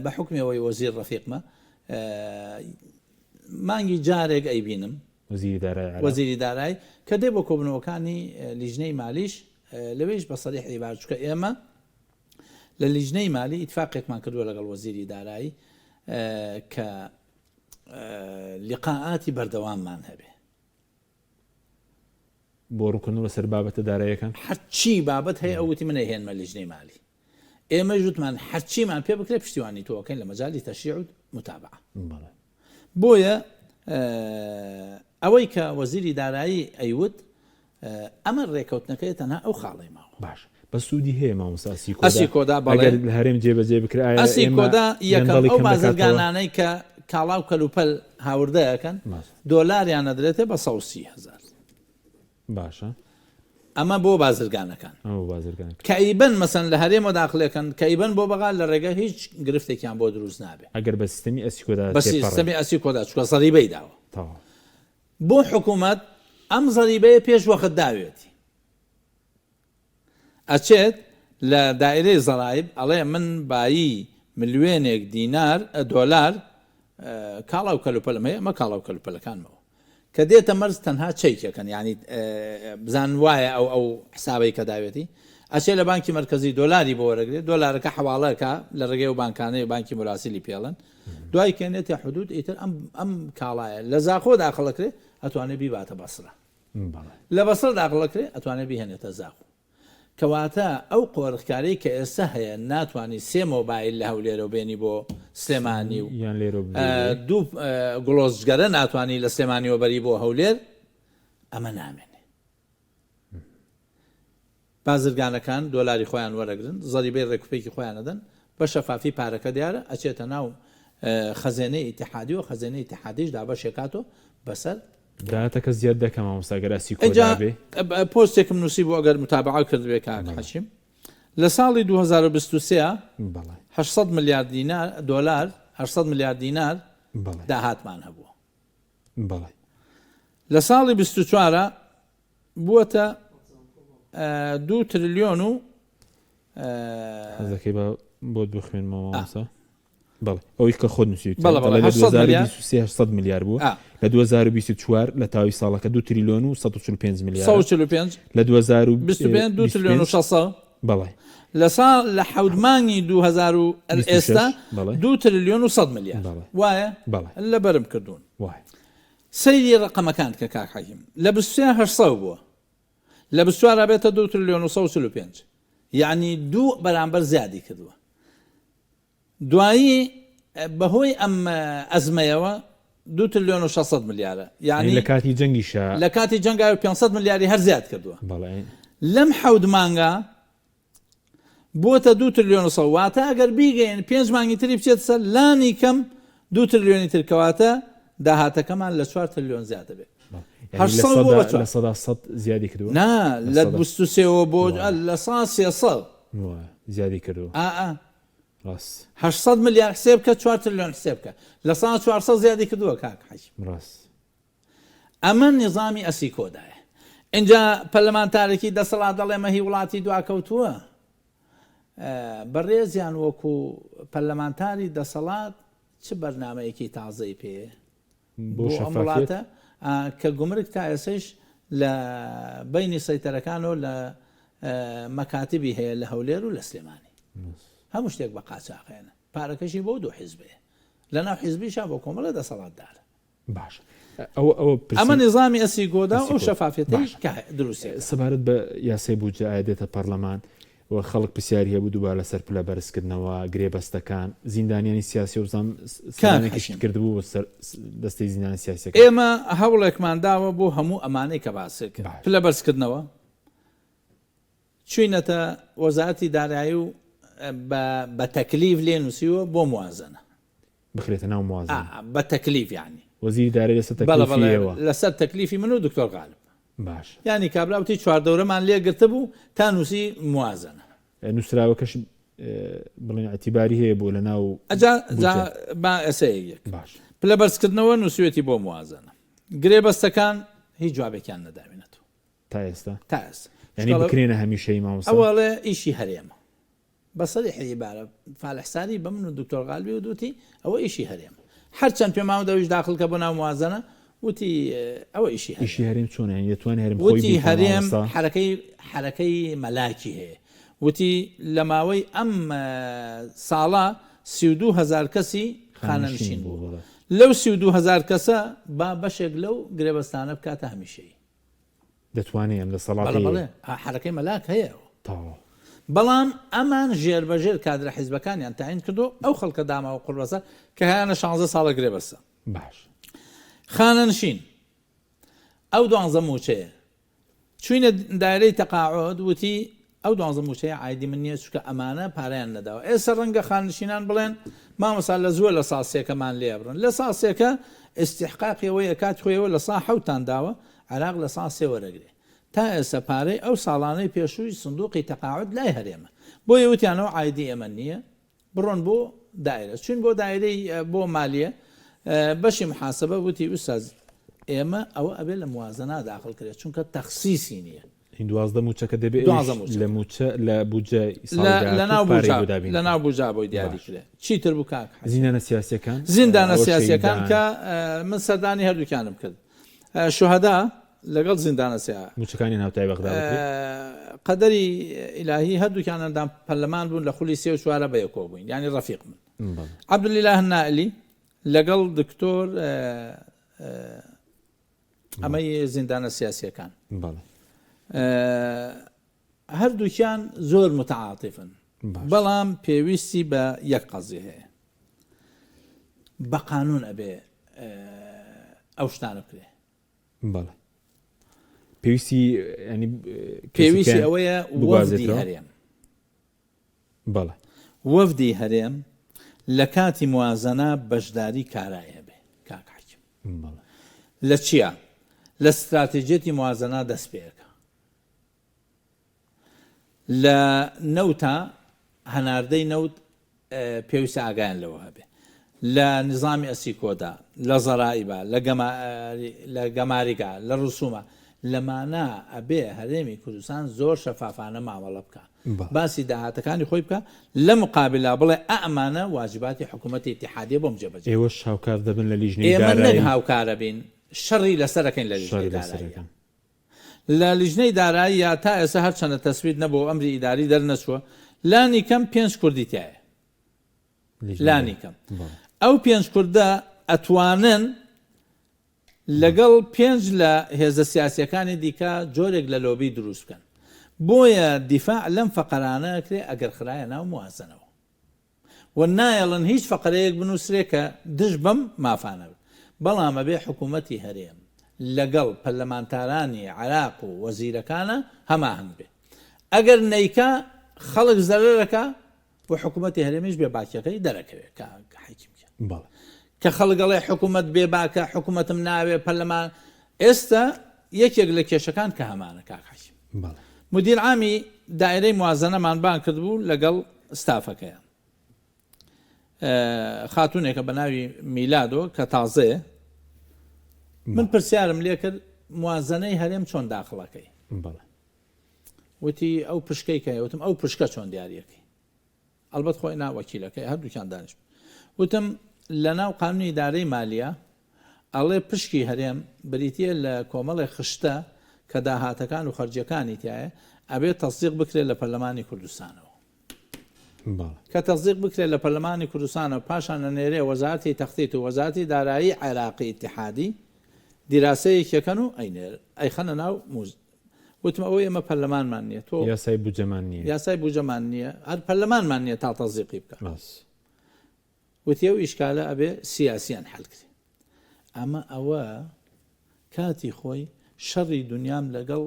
S2: بە حکمی ئەوەی وەزیر ڕەفیقمە مانگی جارێک ئەیبینم
S1: وەزیری دارای عێراق.
S2: وەزیری دارای کە دێ بۆ کۆبنەوەکانی لیژنەی مالیش لەوێیش بە سەریح ئەیبات چونکە ئێمە لە لیژنەی مالی ئیتفاقێکمان کردووە لەگەڵ وەزیری دارایی کە لیقائاتی بەردەواممان هەبێ.
S1: بۆ ڕوونکردنەوە لەسەر بابەتە داراییەکان؟
S2: هەرچی بابەت هەیە ئەو وتی من ئەیهێنمە لیژنەی مالی. ئێمەش وتمان هەرچیمان پێ بکرێت پشتیوانی تۆ ئەکەین لە مەجالی تەشریع و متابعە.
S1: بەڵێ.
S2: بۆیە ئەوەی کە وەزیری دارایی ئەیوت ئەمە ڕێکەوتنەکەی تەنها ئەو خاڵەی ماوە.
S1: باش بەس سوودی هەیە مامۆستا ئەسیکۆدا
S2: ئەسیکۆدا بەڵێ
S1: ئەگەر لە هەرێم جێبەجێ بکرێ ئایا
S2: ئەسی
S1: ئێمە
S2: کۆدا یەکەم
S1: گەندەڵی
S2: ئەو
S1: کەم دەکاتەوە؟
S2: بازرگانانەی کە کاڵا و کەلوپەل هاوردە ئەکەن
S1: باش
S2: دۆلاریان ئەدرێتێ بە 130 هەزار.
S1: باشە.
S2: ئەمە بۆ بازرگانەکان.
S1: ئەمە بۆ بازرگانەکان.
S2: کە ئەیبەن مەسەن لە هەرێمەوە داخلەکەن کە ئەیبەن بۆ بەغا لە ڕێگە هیچ گرفتێکیان بۆ دروست نابێ.
S1: ئەگەر بە سیستەمی ئەسیکۆدا
S2: بە
S1: تێپەڕێ.
S2: سیستەمی ئەسیکۆدا چونکە زەریبەی داوە.
S1: تەواو.
S2: بۆ حکومەت ئەم زەریبەیە پێش وەخت داوێتی. ئەچێت لە دائیرەی زەرایب ئەڵێ من بایی ملوێنێک دینار دۆلار کاڵا و کەلوپەلم هەیە ئەمە کاڵا و کەلوپەلەکانمەوە کە دێتە مەرز تەنها چەیکەکەن یعنی بزان وایە ئەو ئەو حسابەی کە داوێتی ئەچێ لە بانکی مەرکەزی دۆلاری بۆ وەرەگرێت دۆلارەکە حەواڵەکە لە ڕێگەی و بانکانەی بانکی مراسیلی پێڵن دوای کێنێتە حدود ئیتر ئەم ئەم کاڵایە لە زاخۆ داخڵەکرێ ئەتوانێ بیباتە بەسرە لە بەسرە داخڵەکرێ ئەتوانێ بیهێنێتە زاخۆ کەواتە ئەو قۆرخکارەی کە ئێستا هەیە ناتوانی سێ مۆبایل لە هەولێرەوە بێنی بۆ سلێمانی و دوو گڵۆز جگەرە ناتوانی لە سلێمانیەوە بەری بۆ هەولێر ئەمە نامێنێ. بازرگانەکان دۆلاری خۆیان وەرەگرن، زەریبەی ڕێکوپێکی خۆیان ئەدەن، بە شەفافی پارەکە دیارە ئەچێتە ناو خەزێنەی ئیتیحادی و خەزێنەی ئیتیحادیش دابەشێکاتۆ بەسەر.
S1: داهاتەکە زیاد دەکا مامۆستا گەر ئەسی
S2: ئینجا
S1: کۆدا بێ.
S2: پۆستێکم نووسیبوو ئەگەر متابعە کردبێ کاک حەکیم لە ساڵی 2023
S1: بەڵێ.
S2: 800 ملیار دینار دۆلار 800 ملیار دینار
S1: بەڵێ.
S2: داهاتمان هەبووە.
S1: بەڵێ.
S2: لە ساڵی 24 بووەتە دوو ترلیۆن و
S1: حەزەکەی بە بۆت بخوێنمەوە مامۆستا بەڵێ ئەوەی کە خۆت نووسیوتە
S2: بەڵێ، بەڵێ،
S1: دەڵێ لە
S2: 800 ملیار.
S1: 2023 800 ملیار بووە
S2: ئا.
S1: لە 2024 لە تاوی ساڵەکە 2 تریلیۆن و 145 ملیار
S2: 145
S1: لە
S2: 25 2 تریلیۆن و
S1: 2025
S2: 600
S1: بەڵێ
S2: لە ساڵ لە حەوت مانگی 2000 و
S1: 26
S2: ئێستا
S1: بەڵێ.
S2: 2 تریلیۆن و 100 ملیار
S1: بەڵێ.
S2: وایە
S1: بەڵێ.
S2: لەبەرم کردوون
S1: وایە
S2: سەیری ڕەقەمەکان کە کاک حەکیم لە 23 800 بووە لە 24 ئەبێتە 2 تریلیۆن و 145 یعنی دوو بەرامبەر زیادی کردووە دوایی بەهۆی ئەم ئەزمەیەوە دوو ترلیۆن و 600 ملیارە
S1: یعنی
S2: یعنی
S1: لە کاتی جەنگیشا
S2: لە کاتی جەنگا 500 ملیاری هەر زیاد کردووە
S1: بەڵێ
S2: لەم حەوت مانگە بۆتە دوو ترلیۆن و سەد واتە ئەگەر بیگەین پێنج مانگی تری بچێتە سەر لانی کەم دوو ترلیۆنی تر کەواتە داهاتەکەمان لە چوار ترلیۆن زیاد دەبێت.
S1: یعنی لە
S2: 800 بۆ
S1: سەدا
S2: بە چوار.
S1: لە سەدا سەد زیادی کردووە
S2: نا
S1: لە
S2: لە
S1: سەدا
S2: بیست و سێوە بۆ
S1: وایە.
S2: لە سا 300
S1: وایە زیادی کردووە
S2: ئا ئا
S1: ڕاست
S2: 800 ملیار حسێب بکە چوار ترلیۆن حسێب بکە لە سا 400 زیادی کردووە کاک حەجی.
S1: ڕاست
S2: ئەمە نیزامی ئەسیکۆدایە. ئینجا پەرلەمانتارێکی دەسەڵات دەڵێ مە هی وڵاتی دواکەوتووە. بەڕێزیان وەکو پەرلەمانتاری دەسەڵات چ بەرنامەیەکی تازەی پێیە بۆ ئەم وڵاتە کە گومرگ تا ئێسەیش لە بەینی سەیتەرەکانەوە لە مەکاتبی هەیە لە هەولێر و لە سلێمانی هەموو شتێک بە قاچاخێنە پارەکەشی بۆ دوو حیزبەیە لەناو حیزبیشا بۆ کۆمەڵە دەسەڵاتدارە.
S1: باشە ئەوە ئەوە
S2: پرسی ئەمە نیزامی ئەسی گۆدا و ئەو شەفافیەتەی
S1: باشە
S2: کە دروستی ئەکا.
S1: سەبارەت بە یاسای بودجە ئایا دێتە پەرلەمان و خەڵک پرسیاری هەبوو دووبارە لەسەر پلە بەرزکردنەوە گرێبەستەکان زیندانیانی سیاسی و بزانم
S2: کاک
S1: سەردانێکیشت
S2: حەکیم
S1: کردبوو بۆ سەر دەستەی زیندانە سیاسیەکان.
S2: ئێمە هەوڵێکمان داوە بۆ هەموو ئەمانەی کە باست کرد
S1: باشە.
S2: پلە بەرزکردنەوە چوینەتە وەزارەتی دارایی و بە بە تەکلیف لێ نووسیوە بۆ موازەنە.
S1: بخرێتە ناو موازنە.
S2: ئا بە تەکلیف یانی.
S1: وەزیری دارایی لەسەر
S2: بەڵێ
S1: تەکلیفی
S2: بەڵێ
S1: ئێوە.
S2: لەسەر تەکلیفی من و دکتۆر غالب.
S1: باشە.
S2: یانی کابرا وتی چواردەورەمان لێ گرتبوو تا نووسی موازنە.
S1: نووسراوەکەش بڵێن ئیعتیباری هەیە بۆ لە ناو
S2: ئەجا جا
S1: بودجە.
S2: با ئێسە یەک یەک.
S1: باشە.
S2: پلە بەرزکردنەوە نووسیوێتی بۆ موازنە. گرێبەستەکان هیچ جوابێکیان نەداوینەتەوە.
S1: تا ئێستا؟
S2: تا ئێستا.
S1: یانی
S2: چونکە
S1: بکرێنە هەمیشەیی مامۆستا؟
S2: ئەوە ئەڵێ ئیشی هەرێمە. بە سەریحی عیبارە فالح ساری بە من و دکتۆر غالبی وت وتی ئەوە ئیشی هەرێمە. هەرچەند پێمان وت ئەویش داخل کە بۆ ناو موازەنە وتی ئەوە ئیشی هەرێمە.
S1: ئیشی هەرێم چۆنە یانی دەتوانێ هەرێم خۆی
S2: وتی
S1: بیکا
S2: هەرێم
S1: مامۆستا؟
S2: حەرەکەی حەرەکەی مەلاکی هەیە. وتی لە ماوەی ئەم ساڵە 32 هەزار کەسی
S1: خانەنشین
S2: خانەنشین
S1: بوو
S2: بووە.
S1: بەڵێ.
S2: لەو 32 هەزار کەسە با بەشێک لەو گرێبەستانە بکاتە هەمیشەیی.
S1: دەتوانێ ئەم
S2: بەڵێ
S1: دەسەڵاتەی
S2: بەڵێ حەرەکەی مەلاک هەیە.
S1: تەواو.
S2: بەڵام ئەمان ژێر بە ژێر کادرە حیزبەکانیان تەعین کردو ئەو خەڵکە داماوە قوڕبەسە کە هەیانە شانزە ساڵە گرێبەستە.
S1: باش.
S2: خانەنشین ئەو دوانزە موچەیە چوینە دایرەی تەقاعود وتی ئەو دوانزە موچەیە عایدی من نییە چونکە ئەمانە پارەیان نەداوە ئێستا ڕەنگە خانەنشینان بڵێن مامۆستا لە زووە لە سا سێکەمان لێ ئەبڕن لە سا سێکە ئیستیحقاقی ئەوەیە کاتی خۆیەوە لە سا حەوتان داوە عێراق لە سا سێ وەرەگرێ تا ئێستا پارەی ئەو ساڵانەی پێشووی سندوقی تەقاعود لای هەرێمە بۆیە وتیان ئەوە عایدی ئێمە نییە بڕۆن بۆ دایرە چوین بۆ دایرەی بۆ مالیە بەشی محاسبە وتی ئوستاز ئێمە ئەوە ئەبێ لە موازنە داخل کرێت چونکە تەخسیسی نییە.
S1: هین 12 موچەکە دەبێ ئەویش لە موچە لە بودجە ساڵی داهاتوو پارەی بۆ دابین
S2: لە ناو بودجە بۆی دیاری کرێ. چیتر بوو کاک حەسەن؟
S1: زیندانە سیاسیەکان
S2: زیندانە سیاسیەکان کە من سەردانی هەردووکیانم کرد شوهەدا لەگەڵ زیندانە سیا
S1: موچەکانیان هاوتای بەغدا بکرێت؟
S2: قەدەری ئیلاهی هەردووکیان ئەندام پەرلەمان بوون لە خولی سێ و چوارە بەیەکەوە بووین یانی ڕەفیق من عەبدولیلاه نائلی لەگەڵ دکتۆر ئەمەی زیندانە سیاسیەکان هەردووکیان زۆر متعاتیفن بەڵام پێویستی بە یەک قەزی هەیە بە قانون ئەبێ ئەو شتانە بکرێ
S1: بەڵێ پێویستی ینی
S2: پێویستی ئەوەیە وەفدی هەرێم
S1: بەڵێ
S2: وەفدی هەرێم لە کاتی موازنە بەشداری کارای هەبێ کاک حەکیم لە چیا لە ستراتیجیەتی موازنە دەست پێەکە لە نەوتا هەناردەی نەوت پێویستە ئاگایان لەوە هەبێ لە نیزامی ئەسیکۆدا، لە زەرائیبا، لە لە گەماریگا، لە ڕسوما، لەمانە ئەبێ هەرێمی کوردستان زۆر شەفافانە مامەڵە بکا، باسی داهاتەکانی خۆی بکا، لە مقابلا بڵێ ئەمانە واجباتی حکوومەتی ئیتیحادیە بۆم جێبەجێ.
S1: ئێوەش هاوکار دەبن لە لیژنەی
S2: ئێمە نەک
S1: دارایی؟
S2: هاوکارەبین، شەڕی لەسەر ئەکەین لە لیژنەی
S1: شەڕی لەسەر
S2: داراییا.
S1: ئەکەن.
S2: لە لیژنەی داراییا تا ئێستا هەرچەندە تەسبیت نەبووە و ئەمری ئیداری دەرنەچووە، لانی کەم پێنج کوردی تیایە. لانی کەم ئەو پێنج کوردە ئەتوانن لەگەڵ پێنج لە هێزە سیاسیەکانی دیکە جۆرێک لە لۆبی دروست بکەن. بۆیە دیفاع لەم فەقەرانە ئەکرێ ئەگەر خرایە ناو موازەنەوە. و نایەڵن هیچ فەقەرەیەک بنووسرێ کە دژ بەم مافانە بێت. بەڵام ئەبێ حکوومەتی هەرێم لەگەڵ پەرلەمانتارانی عێراق و وەزیرەکانا هەماهەنگ بێ. ئەگەر نەیکا خەڵک زەرەرەکا و حکوومەتی هەرێمیش بێ باکیەکەی دەرەکەوێ کاک حەکیم گیان.
S1: بەڵێ.
S2: کە خەڵک ئەڵێ حکوومەت بێ باکە، حکوومەتم ناوێ، پەرلەمان ئێستا یەکێک لە کێشەکان کە هەمانە کاک حەکیم.
S1: بەڵێ.
S2: مدیر عامی دایرەی موازەنەمان بانگ کردبوو لەگەڵ ستافەکەیان. خاتونێکە بە ناوی میلادۆ کە تازەیە. من پرسیارم لێ کرد موازەنەی هەرێم چۆن داخڵەکەی؟
S1: بەڵێ.
S2: وتی ئەو پشکەی کە وتم ئەو پشکە چۆن دیاریەکەی؟ ئەڵبەت خۆی نا وەکیلەکەی هەردووکیان دانیشت. وتم. لەناو قانونی ئیدارەی مالیە ئەڵێ پشکی هەرێم بریتیە لە کۆمەڵێ خشتە کە داهاتەکان و خەرجیەکانی تیایە ئەبێ تەسدیق بکرێت لە پەرلەمانی کوردستانەوە. کە تەسدیق بکرێت لە پەرلەمانی کوردستانەوە پاشان ئەنێرێ وەزارەتی تەختیت و وەزارەتی دارایی عێراقی ئیتیحادی دیراسەیەکی ئەکەن و ئەینێرن ئەیخەنە ناو موز وتم ئەوەی ئێمە پەرلەمانمان نییە تۆ
S1: یاسای بودجەمان نییە
S2: یاسای بودجەمان نییە هەر پەرلەمانمان نییە تا تەسدیقی بکا. وتی ئەو ئیشکالە ئەبێ سیاسیان حەل کرێ. ئەمە ئەوە کاتی خۆی شەڕی دونیام لەگەڵ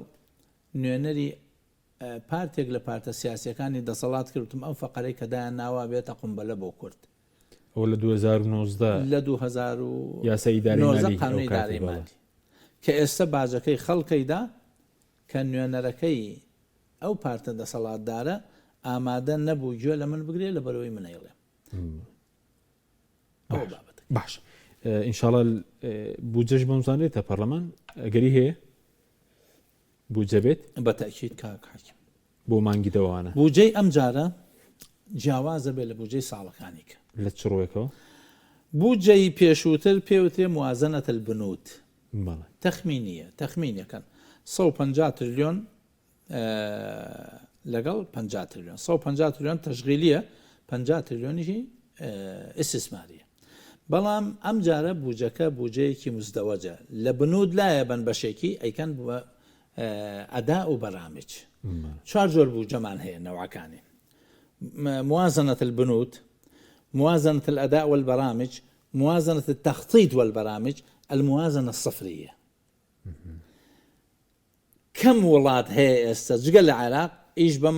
S2: نوێنەری پارتێک لە پارتە سیاسیەکانی دەسەڵات کرد وتم ئەم فەقەرەی کە دایان ناوە ئەبێتە قومبەلە بۆ کورد.
S1: ئەوە لە 2019
S2: لە
S1: یاسای ئیدارەی
S2: 2019
S1: مالی ئەو
S2: قانونی
S1: کاتی
S2: ئیدارەی
S1: بەڵێ.
S2: مالی کە ئێستە باجەکەی خەڵکەی دا کە نوێنەرەکەی ئەو پارتە دەسەڵاتدارە ئامادە نەبوو گوێ لە من بگرێ لەبەرئەوەی من ئەیڵێم. ئەوە بابەتەکە.
S1: باش ئینشاڵا بودجەش بەم زانێتە پەرلەمان ئەگەری هەیە بودجە بێت؟
S2: بە تەئکید کاک حەکیم.
S1: بۆ مانگی دەوانە.
S2: بودجەی ئەم جارە جیاوازە بێ لە بودجەی ساڵەکانی کە.
S1: لە چ ڕووێکەوە؟
S2: بودجەی پێشووتر پێوترێ موازنە البنود.
S1: بەڵێ.
S2: تەخمینییە، تەخمینەکەن 150 ترلیۆن لەگەڵ 50 ترلیۆن 150 ترلیۆن تەشغیلیە 50 ترلیۆنیشی ئیستیسماریە بەڵام ئەم جارە بوجەکە بوجەیەکی مزدەوەجە لە بنود لایە بەن بەشێکی ئەیکەن بە ئەدا و بەرامج چوار جۆر بوجەمان هەیە نەوەکانی موازنة البنود موازنة الأداء والبرامج موازنة التخطيط والبرامج الموازنة الصفرية کەم وڵات هەیە ئێستا جگە لە عێراق ئیش بەم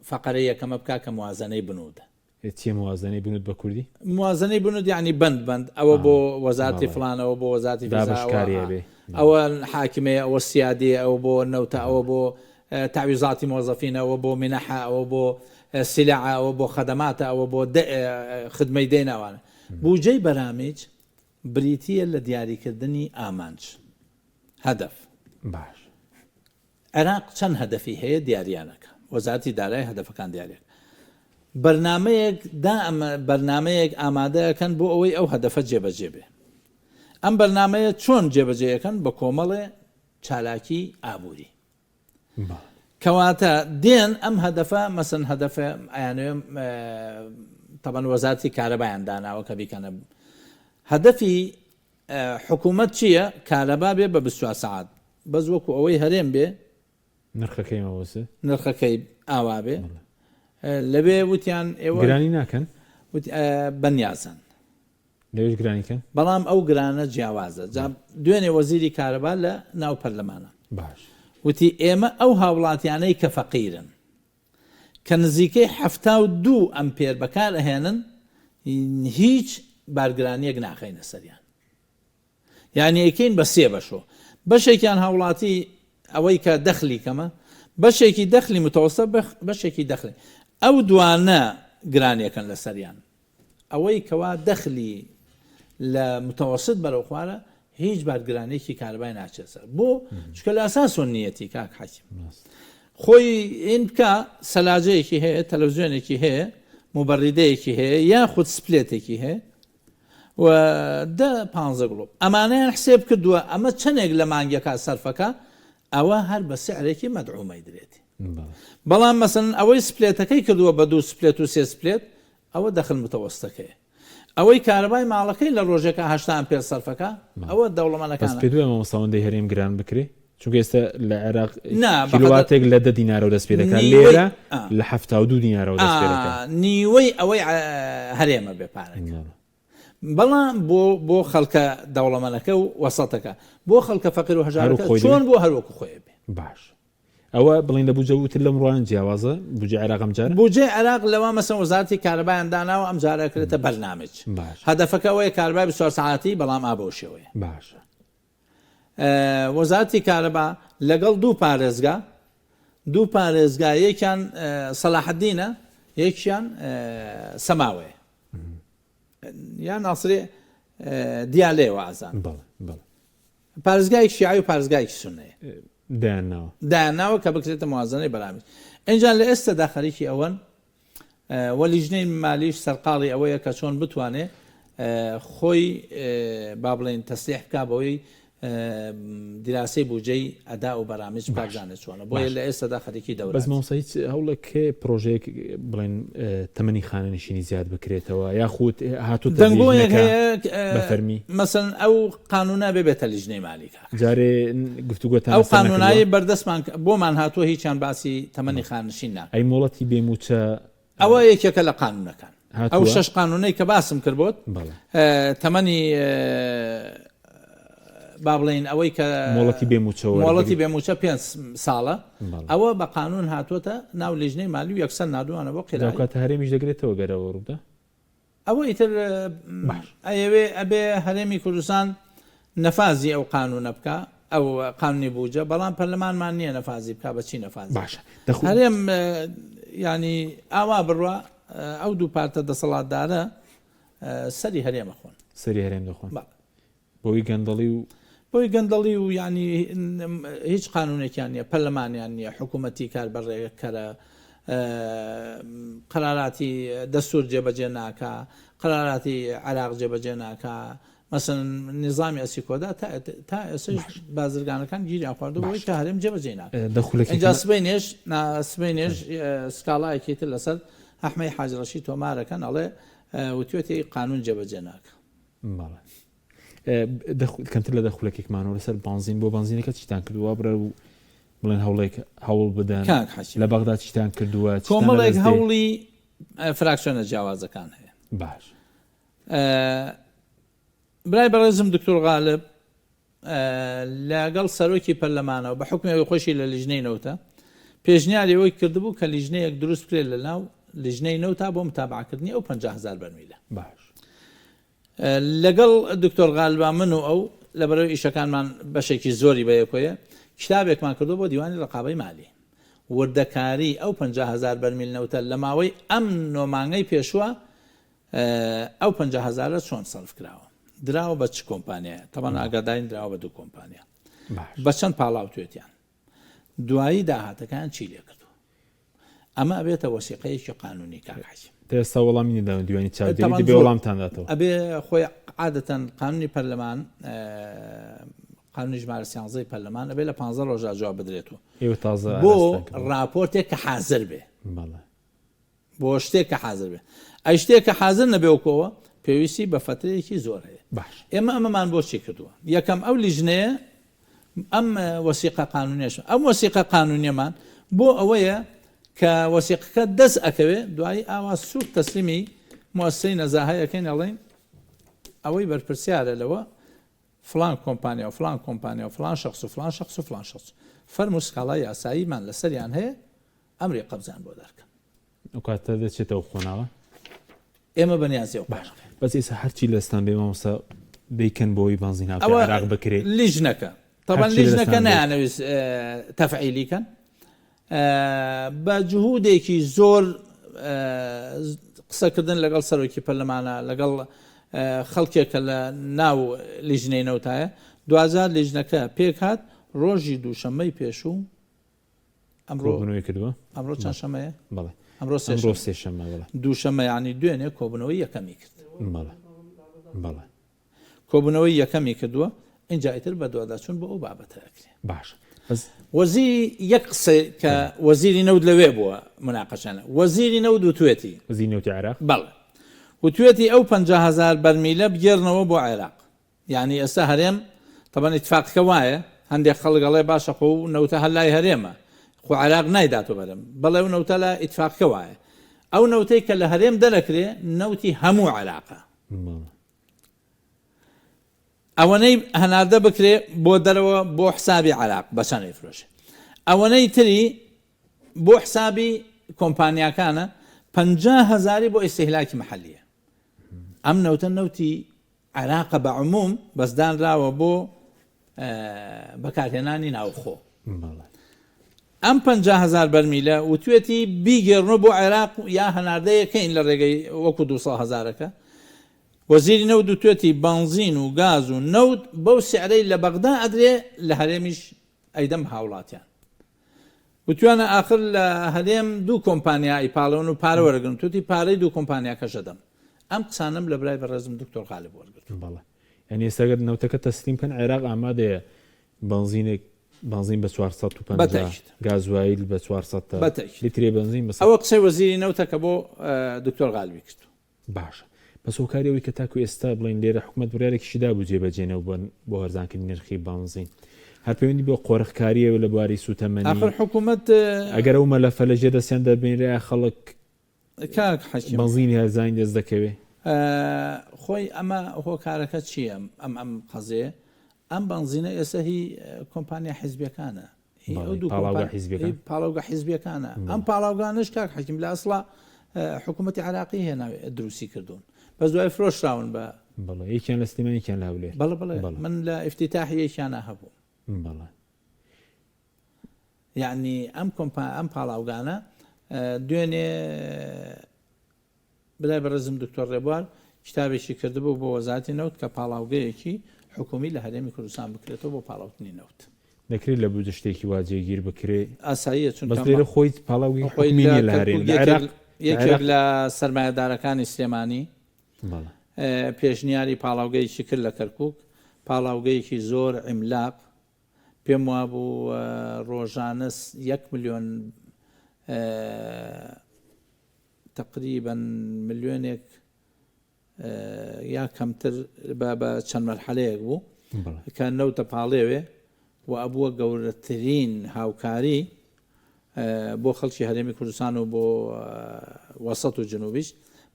S2: فەقەرەی یەکەمە بکا کە موازەنەی بنوودە.
S1: ئێ چیە موازەنەی بنوود بە کوردی؟
S2: موازەنەی بنوود یانی بەند بەند ئەوە بۆ وەزارەتی فڵان ئەوە بۆ وەزارەتی فیزا
S1: دابەشکاری ئەبێ.
S2: ئەوە حاکمەیە ئەوە سیادیە ئەوە بۆ نەوتە ئەوە بۆ تەعویزاتی مۆزەفینە ئەوە بۆ مینەحە ئەوە بۆ سیلعە ئەوە بۆ خەدەماتە ئەوە بۆ خدمەی دەین ئەوانە. بوجەی بەرامیج بریتییە لە دیاریکردنی ئامانج، هەدەف.
S1: باش.
S2: عێراق چەند هەدەفی هەیە دیاریان ئەکا. وەزارەتی دارایی هەدەفەکان دیاری ئەکا. بەرنامەیەک دا بەرنامەیەک ئامادە ئەکەن بۆ ئەوەی ئەو هەدەفە جێبەجێ بێ. ئەم بەرنامەیە چۆن جێبەجێ ئەکەن؟ بە کۆمەڵێ چالاکی ئابووری. کەواتە دێن ئەم هەدەفە مەسەن هەدەفە ئەیانەوێ تەبەن وەزارتی کارەبایان داناوە کە بیکەنە هەدەفی حکوومەت چییە کارەبا بێ بە 24 سەعات بەس وەکو ئەوەی هەرێم بێ
S1: نرخەکەی مەوەسێ
S2: نرخەکەی ئاوا بێ لەوێ وتیان ئێوە
S1: گرانی ناکەن
S2: بەنیازن
S1: لەوێش گرانی کەن؟
S2: بەڵام ئەو گرانە جیاوازە. جا دوێنێ وەزیری کارەبا لە ناو پەرلەمانە
S1: باش.
S2: وتی ئێمە ئەو هاوڵاتیانەی کە فەقیرن کە نزیکەی 72 ئەمپێر بەکار ئەهێنن هیچ بارگرانیەک ناخەینە سەریان. یانی ئەیکەین بە سێ بەشۆ بەشێکیان هاوڵاتی ئەوەی کە دەخلی کەمە بەشێکی دەخلی متەوەستە بەشێکی دەخلی ئەو دوانە گرانیەکەن لەسەریان ئەوەی کەوا دەخلی لە متەوەست بەرەو خوارە هیچ بارگرانێکی کارەبای ناچێت سەر بۆ چکە لە ئەساسۆن نیەتی کاک حەکیم خۆی ئین بکە سەلاجەیەکی هەیە تەلەڤزیۆنێکی هەیە مبەریدەیەکی هەیە یاخود سپلێتێکی هەیە و دە پانزە گڵۆپ ئەمانەیان حسێب کردووە ئەمە چەندێک لە مانگەکە سەرفەکە ئەوە هەر بە سعرێکی مەدعومەی درێتی بەڵام مەسەن ئەوەی سپلێتەکەی کردووە بە دوو سپلێت و سێ سپلێت ئەوە دەخل متەوەستەکەی ئەوەی کارەبای ماڵەکەی لە ڕۆژێکە هەشتا ئەمپێر سەرفەکە ئەوە دەوڵەمەنەکان
S1: پێ دوێ مامۆستا هەرێم گران بکرێ چونکە ئێستا لە عێراق کیلواتێک لە دە دینارەوە دەست پێ دەکات لێرە لە 72 دینارەوە دەست پێ دەکات
S2: نیوەی ئەوەی هەرێمە بێ پارەکە بەڵام بۆ بۆ خەڵکە دەوڵەمەنەکە و وەسەتەکە بۆ خەڵکە فەقیر و هەژارەکە چۆن بۆ هەروەکو خۆی بێ
S1: باش ئەوە بڵین لە بودجە وتر لەم ڕوان جیاوازە بودجە عێراق ئەم جارە
S2: بودجەی عێراق لەوە مەسەن وەزارەتی کارەبایان داناوە ئەم جارە کرێتە بەرنامج هەدەفەکە ئەوەیە کارەبای 24 سەعاتی بەڵام ئا بەو شێوەیە
S1: باشە
S2: وەزارەتی کارەبا لەگەڵ دوو پارێزگا دوو پارێزگا یەکیان سەلاحەدینە یەکیان سەماوەیە یا ناسرێ دیالەیەوە ئازان پارێزگایەکی شیعی و پارێزگایەکی سونەیە
S1: دایانناوە
S2: دایانناوە کە بکرێتە موازنەی بەرامج ئینجا لە ئێستادا خەریکی ئەوەن و لیژنەی مالیش سەرقاڵی ئەوەیە کە چۆن بتوانێ. خۆی با بڵێین تەسلیح بکا بەوەی دیراسەی بوجەی ئەدا و بەرامج بکا بزانێت چۆنە بۆیە لە ئێستادا خەریکی
S1: دەورات. بەس مامۆستا هیچ هەوڵێک هەیە پرۆژەیەک بڵێن تەمەنی خانەنشینی زیاد بکرێتەوە یاخود هاتووتە
S2: دەنگۆیەک
S1: لیژنەکە
S2: هەیە
S1: بە فەرمی؟
S2: مەسەلەن ئەو قانونە بێ بێتە لیژنەی مالی کاک.
S1: جارێ گفتوگۆتان
S2: ئەو
S1: لەسەر نەکردووە؟
S2: قانونایەی بەردەستمان بۆمان هاتووە هیچیان باسی تەمەنی خانەنشین ناکەن.
S1: ئەی مۆڵەتی بێ مووچە
S2: ئەوە یەکێکە لە قانونەکان. ئەو شەش قانونەی کە باسم کرد بۆت تەمەنی با بڵێین ئەوەی کە
S1: مۆڵەتی بێ مووچە
S2: مۆڵەتی بێ مووچە پێ ساڵە ئەوە بە قانون هاتووەتە ناو لیژنەی مالی و یەکسەر نادوانە بۆ
S1: قیرا کاتە هەرێمیش دەگرێتەوە گەرەوە ڕوودا
S2: ئەوە ئیتر ئەیەوێ ئەبێ هەرێمی کوردستان نەفازی ئەو قانونە بکا ئەو قانونی بوجە بەڵام پەرلەمانمان نییە نەفازی بکا بە چی نەفازی
S1: باشە
S2: هەرێم ینی ئاوا بڕوا ئەو دوو پارتە دەسەڵاتدارە سەری هەرێمە خۆن
S1: سەری هەرێم دەخۆن بۆی گەندەڵی و
S2: بۆی گەندەڵی و یانی هیچ قانونێکیان نییە پەرلەمانیان نییە حکوومەتی کار بەڕێکەرە قەراراتی دەستور جێبەجێ ناکا قەراراتی عراق جێبەجێ ناکا مەسەن نظامی ئەسیکۆدا تا ئێسش بازرگانەکان گیریان خواردو بۆی کە هەرێم جێبەجێ ناکا
S1: دەخولەکی
S2: سبەینێش سبەینێش سکاڵایەکی تر لەسەر ئەحمەی حاج ڕەشید تۆمارەکەن ئەڵێ وتوێتی قانون جێبەجێ ناکا
S1: بەڵێ کەمتر لە دە خولەکێکمانەوە لەسەر بانزین بۆ بانزینەکە چیتان کردووە بڕێ و بڵێن هەوڵێک هەوڵ بدەن لە بەغدا چیتان کردووە
S2: کۆمەڵێک هەوڵی فراکسیۆنە جیاوازەکان هەیە
S1: باش
S2: برای بەڕێزم دکتۆر غالب لەگەڵ سەرۆکی پەرلەمانەوە بە حوکمی ئەوەی خۆشی لە لیژنەی نەوتە، پێشنیاری ئەوەی کردبوو کە لیژنەیەک دروست بکرێت لە ناو لیژنەی نەوتا بۆ متابعەکردنی ئەو 50 هەزار بەرمیلە.
S1: باش.
S2: لەگەڵ دکتۆر غالبا من و ئەو لەبەرەوەی ئیشەکانمان بەشێکی زۆری بەیەکۆیە کتابێکمان کردووە بۆ دیوانی ڕقابەی مالی. وردەکاری ئەو 50 هەزار بەرمیل نەوتە لە ماوەی ئەم نۆ مانگەی پێشووە ئەو 50 هەزارە چۆن سەرف کراوە دراوە بە چ کۆمپانیایە تەبەن ئاگادارین دراوە بە دوو کۆمپانیا بە چەند پاڵاوتێتیان دوایی داهاتەکان چی لێ کردو ئەمە ئەبێتە وەسیقەیەکی قانونی کاک حەکیم
S1: ئێستا وەڵامی نەداون دیوانی چاودێری دەبێ وەڵامتان داتەوە
S2: ئەبێ خۆی عادەتەن قانونی پەرلەمان قانونی ژمارە سیانزەی پەرلەمان ئەبێ لە پ ڕۆژا جواب بدرێتەوە
S1: ئێوە تازە
S2: بۆ راپۆرتێک کە حاضر بێ
S1: بەڵێ
S2: بۆ شتێک کە حازر بێ. ئەی شتێک کە حازر نەبێ وەکۆوە پێویستی بە فەترەیەکی زۆر هەیە.
S1: باش.
S2: ئێمە ئەمەمان بۆ چی کردووە؟ یەکەم ئەو لیژنەیە ئەم وەسیقە قانونیەش ئەم وەسیقە قانونیەمان بۆ ئەوەیە کە وەسیقەکە دەست ئەکەوێ دوایی ئاوا سوک تەسلیمی موسسەی نەزاهە ئەکەین ئەڵێین ئەوەی بەرپرسیارە لەوە فڵان کۆمپانیا و فڵان کۆمپانیا و فڵان شەخس و فڵان شەخس و فڵان شەخس فەرموو سکاڵای یاساییمان لەسەریان هەیە ئەمری قەبزیان بۆ دەرکەن.
S1: ئەو کاتە دەچێتە ئەو قۆناغە؟
S2: ئێمە بەنیازی ئەو
S1: باش بەس ئێستا هەرچی لەستان بێ مامۆستا دەیکەن بۆی بەنزین هاوتە
S2: ئەوە
S1: عێراق بکرێ
S2: لیژنەکە تەبەن
S1: هەرچی
S2: لیژنەکە
S1: لەستان بێت.
S2: نایانەویست تەفعیلی کەن بە جهودێکی زۆر قسەکردن لەگەڵ سەرۆکی پەرلەمانە لەگەڵ خەڵکێک کە لە ناو لیژنەی نەوتایە دواجار لیژنەکە پێکهات ڕۆژی دووشەممەی پێشوو ئەمڕۆ
S1: کۆبوونەوەی کردووە؟
S2: ئەمڕۆ چەند شەمەیە؟
S1: بەڵێ
S2: ئەمڕۆ
S1: ئەمڕۆ سێشەممە بەڵێ
S2: دووشەممە یعنی دوێنێ کۆبوونەوەی یەکەمی کرد.
S1: بەڵێ بەڵێ
S2: کۆبوونەوەی یەکەمی کردووە ئینجا ئیتر بەدواداچوون بۆ ئەو بابەتە ئەکرێ.
S1: باش بەس
S2: وەزیری یەک قسەی کە وەزیری نەوت لەوێ بووە مناقەشانە وەزیری نەوت وتوێتی
S1: وەزیری نەوتی عێراق
S2: بەڵێ وتوێتی ئەو 50 هەزار بەرمیلە بگێڕنەوە بۆ عێراق یانی ئێستا هەرێم تەبەن ئیتفاقەکە وایە هەندێک خەڵک ئەڵێ باشە خۆ و نەوتە هەر لای هەرێمە خۆ عێراق نایداتۆ بەرم بەڵێ و نەوتە لە ئیتفاقەکە وایە ئەو نەوتەی کە لە هەرێم دەرەکرێ نەوتی هەموو عێراقە ئەوەنەی هەناردە بکرێ بۆ دەرەوە بۆ حسابی عێراق بە چەند ئەیفرۆشێ ئەوەنەی تری بۆ حسابی کۆمپانیاکانە 50 هەزاری بۆ ئیستیهلاکی محەلیە ئەم نەوتە نەوتی عێراقە بە عموم بەس دانراوە بۆ بەکارهێنانی ناوخۆ. ئەم 50 هەزار بەرمیلە وتوێتی بیگێڕنەوە بۆ عێراق یا هەناردەیەکەین لە ڕێگەی وەکو 200 هەزارەکە. وەزیری نەوت وتوێتی بەنزین و گاز و نەوت بەو سعرەی لە بەغدا ئەدرێ لە هەرێمیش ئەیدەم بە هاوڵاتیان. وتویانە ئاخر لە هەرێم دوو کۆمپانیا ئەیپاڵێون و پارە وەرەگرن، توتی پارەی دوو کۆمپانیاکەش ئەدەم. ئەم قسانەم لە برای بەڕێزم دکتۆر غالب وەرگرتووە.
S1: بەڵێ یانی ئێستا گەر نەوتەکە تەسلیم کەن عێراق ئامادەیە بەنزینێک بەنزین بە 450
S2: بەتەئکید.
S1: گازوایل بە 400 تا
S2: بەتەئکید.
S1: لیترێ بەنزین بە
S2: ئەوە قسەی وەزیری نەوتە کە بۆ دکتۆر غالبی کردووە.
S1: باشە بەس هۆکاری ئەوەی کە تاکو ئێستا بڵێن لێرە حکومەت بڕیارێکیشی دابوو جێبەجێ نەبوو بۆ هەرزانکردنی نرخی بەنزین هەر پەیوەندی بۆ قۆرخکاریەوە لە بواری سوتەمەنی
S2: ئاخر حکومەت
S1: ئەگەر ئەو مەلەفە لە ژێر دەستیان دەربێنرێ ئایا خەڵک
S2: کاک حەکیم
S1: بەنزینی هەرزانی دەست دەکەوێ؟
S2: خۆی ئەمە هۆکارەکە چییە ئەم ئەم قەزیە ئەم بەنزینە ئێستا هی کۆمپانیا حیزبیەکانە هی ئەو دوو
S1: پاڵاوگە حیزبیەکان
S2: پاڵاوگە حیزبیەکانە ئەم پاڵاوگانەش کاک حەکیم لە ئەسڵا حکوومەتی عراقی هێنا دروستی کردوون بەس دوای فرۆشراون بە
S1: بەڵێ یەکیان لە سلێمانی یەکیان لە هەولێر
S2: بەڵێ بەڵێ من لە ئیفتیتاحی یەکیانە هەبوو
S1: بەڵێ
S2: یعنی ئەم کۆمپا ئەم پاڵاوگانە دوێنێ برای بەڕێزم دکتۆر ڕێبوار کتابێکی کردبوو بۆ وەزارەتی نەوت کە پاڵاوگەیەکی حکومی لە هەرێمی کوردستان بکرێتەوە بۆ پاڵاوتنی نەوت.
S1: دەکرێت لە بودجە شتێکی وا جێگیر بکرێ؟
S2: ئاساییە چونکە
S1: بەس لێرە خۆی پاڵاوگەی
S2: خۆی
S1: حکومی
S2: لە
S1: نییە لە هەرێم
S2: کەرکوک
S1: لە
S2: یەکێک
S1: عێراق لە
S2: یەکێک
S1: عێراق
S2: لە سەرمایەدارەکانی سلێمانی
S1: بەڵێ.
S2: پێشنیاری پاڵاوگەیەکی کرد لە کەرکوک، پاڵاوگەیەکی زۆر عیملاق پێم وابوو ڕۆژانە یەک ملیۆن تەقریبەن ملیۆنێک یا کەمتر بە بە چەند مەرحەلەیەک بوو کە نەوتە پاڵێوێ و ئەبووە گەورەترین هاوکاری بۆ خەڵکی هەرێمی کوردستان و بۆ وەسەت و جنوبیش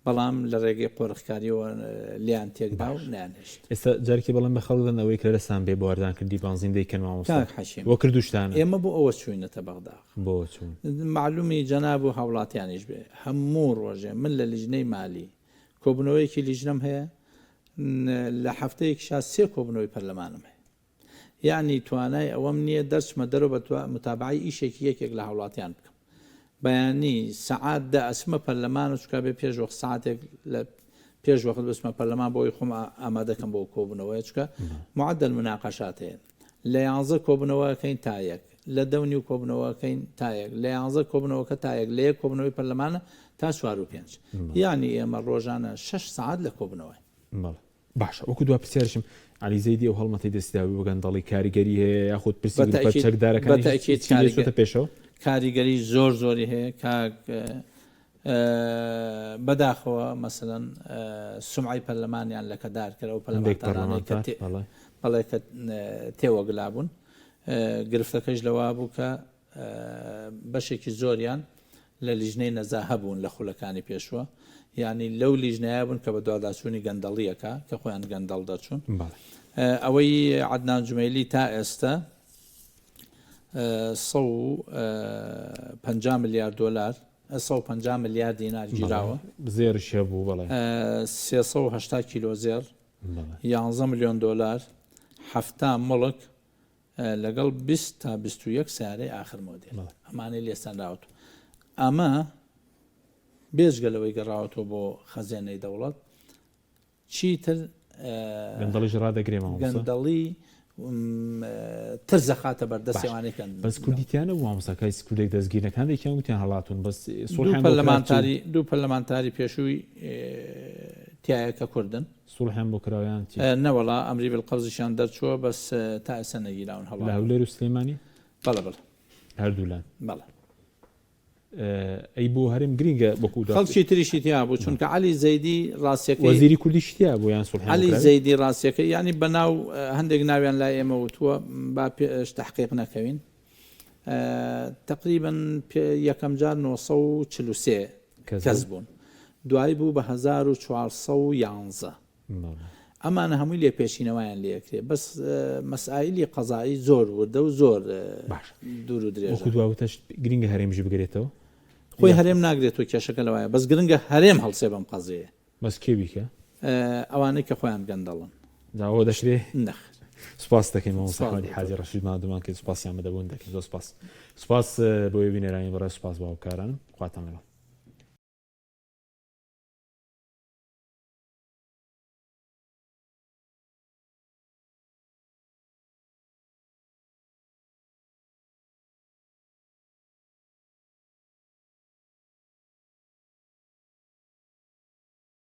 S2: بەڵام لە ڕێگەی قۆرخکاریەوە لێیان تێکدا و نەیانهێشت.
S1: ئێستا جارێکی بەڵێن بە خەڵک دەن ئەوەی کە دەستان بێ بۆ هەرزانکردنی بەنزین دەیکەن مامۆستا
S2: کاک حەکیم
S1: بۆ کردوشتانە.
S2: ئێمە بۆ ئەوە چووینەتە بەغدا.
S1: بۆ چوون؟
S2: مەعلومی جەناب و هاوڵاتیانیش بێ هەموو ڕۆژێ من لە لیژنەی مالی کۆبوونەوەیەکی لیژنەم هەیە لە هەفتەیەکیشا سێ کۆبوونەوەی پەرلەمانم هەیە. یەعنی توانای ئەوەم نییە دەرچمە دەرەوە بە متابەعەی ئیشێکی یەکێک لە هاوڵاتیان بکەم. بەیانی سەعات دە ئەچمە پەرلەمان و چونکە ئەبێ پێش وەخت سەعاتێک لە پێش وەخت بچمە پەرلەمان بۆ ئەوەی خۆم ئامادە کەم بۆ کۆبوونەوەیە چونکە معدل مناقەشات هەیە. لە یانزە کۆبوونەوە ئەکەین تا یەک، لە دە و نیو کۆبوونەوە ئەکەین تا یەک، لە یانزە کۆبوونەوەکە تا یەک، لە یەک کۆبوونەوەی پەرلەمانە تا چوار و پێنج. یەعنی ئێمە ڕۆژانە شەش سەعات لە کۆبوونەوەین.
S1: بەڵێ. باشە وەکو دوا پرسیارشم عەلی زەیدی ئەو هەڵمەتەی دەستی داوی بۆ گەندەڵی کاریگەری هەیە یاخود پرسی گروپە
S2: بەتەئکید
S1: چەکدارەکانیش
S2: بەتەئکید
S1: چی لێ چۆتە
S2: کاریگە
S1: پێشەوە؟
S2: کاریگەری زۆر زۆری هەیە کاک بەداخەوە مەسەلەن سومعەی پەرلەمانیان لەکەدار کرد ئەو
S1: هەندێک
S2: پەرلەمانتارانەی کە
S1: پەرلەمانتار
S2: تێ
S1: بەڵێ.
S2: بەڵێ کە تێوەگلابوون گرفتەکەش لەوە بوو کە بەشێکی زۆریان لە لیژنەی نەزاهە بوون لە خولەکانی پێشووە، یانی لەو لیژنەیە بوون کە بەدواداچوونی گەندەڵییەکە کە خۆیان گەندەڵ دەرچوون. ئەوەی عەدنان جومەیلی تا ئێستە 150 ملیار دۆلار 150 ملیار دینار گیراوە.
S1: زێڕیش هەبوو بەڵێ.
S2: 380 کیلۆ زێڕ، 11 ملیۆن دۆلار، 70 موڵک، لەگەڵ 20 تا 21 سەیارەی ئاخر مۆدێل ئەمانەی لێ سەنراوەتەوە. ئەمە بێجگە لەوەی گەڕاوەتەوە بۆ خەزێنەی دەوڵەت چیتر
S1: گەندەڵیش ڕادەگرێ مامۆستا؟
S2: گەندەڵی ترس دەخاتە بەردەستی ئەوانەی کە
S1: بەس کوردی تیا نەبوو مامۆستا کەس کوردێک دەستگیر نەکرا هەندێکیان وتیان هەڵاتوون بەس
S2: دوو
S1: سوڵحیان بۆ کرا چی؟
S2: پەرلەمانتاری دوو پەرلەمانتاری پێشووی تیایە کە کوردن.
S1: سوڵحیان بۆ کراوە یان چی؟
S2: نەوەڵا ئەمری بالقەبزیشیان دەرچووە بەس تا ئێستا نەگیراون
S1: لە
S2: هەڵاتوون.
S1: هەولێر و سلێمانی؟
S2: بەڵێ بەڵێ.
S1: هەردوولان؟
S2: بەڵێ.
S1: ئەی بۆ هەرێم گرینگە وەکو دوا
S2: خەڵکی تریشی تیا بوو چونکە عەلی زەیدی ڕاستیەکەی
S1: وەزیری کوردیشی تیا بوو یان سوڵحیان بۆ
S2: عەلی
S1: کراوی؟
S2: زەیدی ڕاستیەکەی یانی بە ناو هەندێک ناویان لای ئێمە وتووە با پێش تەحقیق نەکەوین تەقریبەن یەکەم جار 943
S1: کەس
S2: کەس
S1: بوون
S2: بوون دوایی بوو بە 1411
S1: بەڵێ.
S2: ئەمانە هەمووی لێپێچینەوەیان لێ ئەکرێ بەس مەسائیلی قەزایی زۆر وردە و زۆر
S1: باشە
S2: دوور و درێژە.
S1: وەکو دوا وتەشت گرینگە هەرێمیش بگرێتەوە؟
S2: خۆی هەرێم ناگرێتەوە کێشەکە لەوایە بەس گرنگە هەرێم هەڵسێ بەم قەزیەیە.
S1: بەس کێ بیکا؟
S2: ئەوانەی کە خۆیان گەندەڵن.
S1: جا ئەوە دەکرێ؟
S2: نەخێر.
S1: سوپاست دەکەین مامۆستا
S2: سوپاس
S1: حەمەدی
S2: بۆ تۆ.
S1: حاجی ڕەشید ماندوومان کرد سوپاسیان بەدەبوون دەکەین زۆر سوپاس. سوپاس بۆ ئێوە بینەرانی بەڕێز سوپاس بۆ هاوکارانم خواتان لەگەڵ.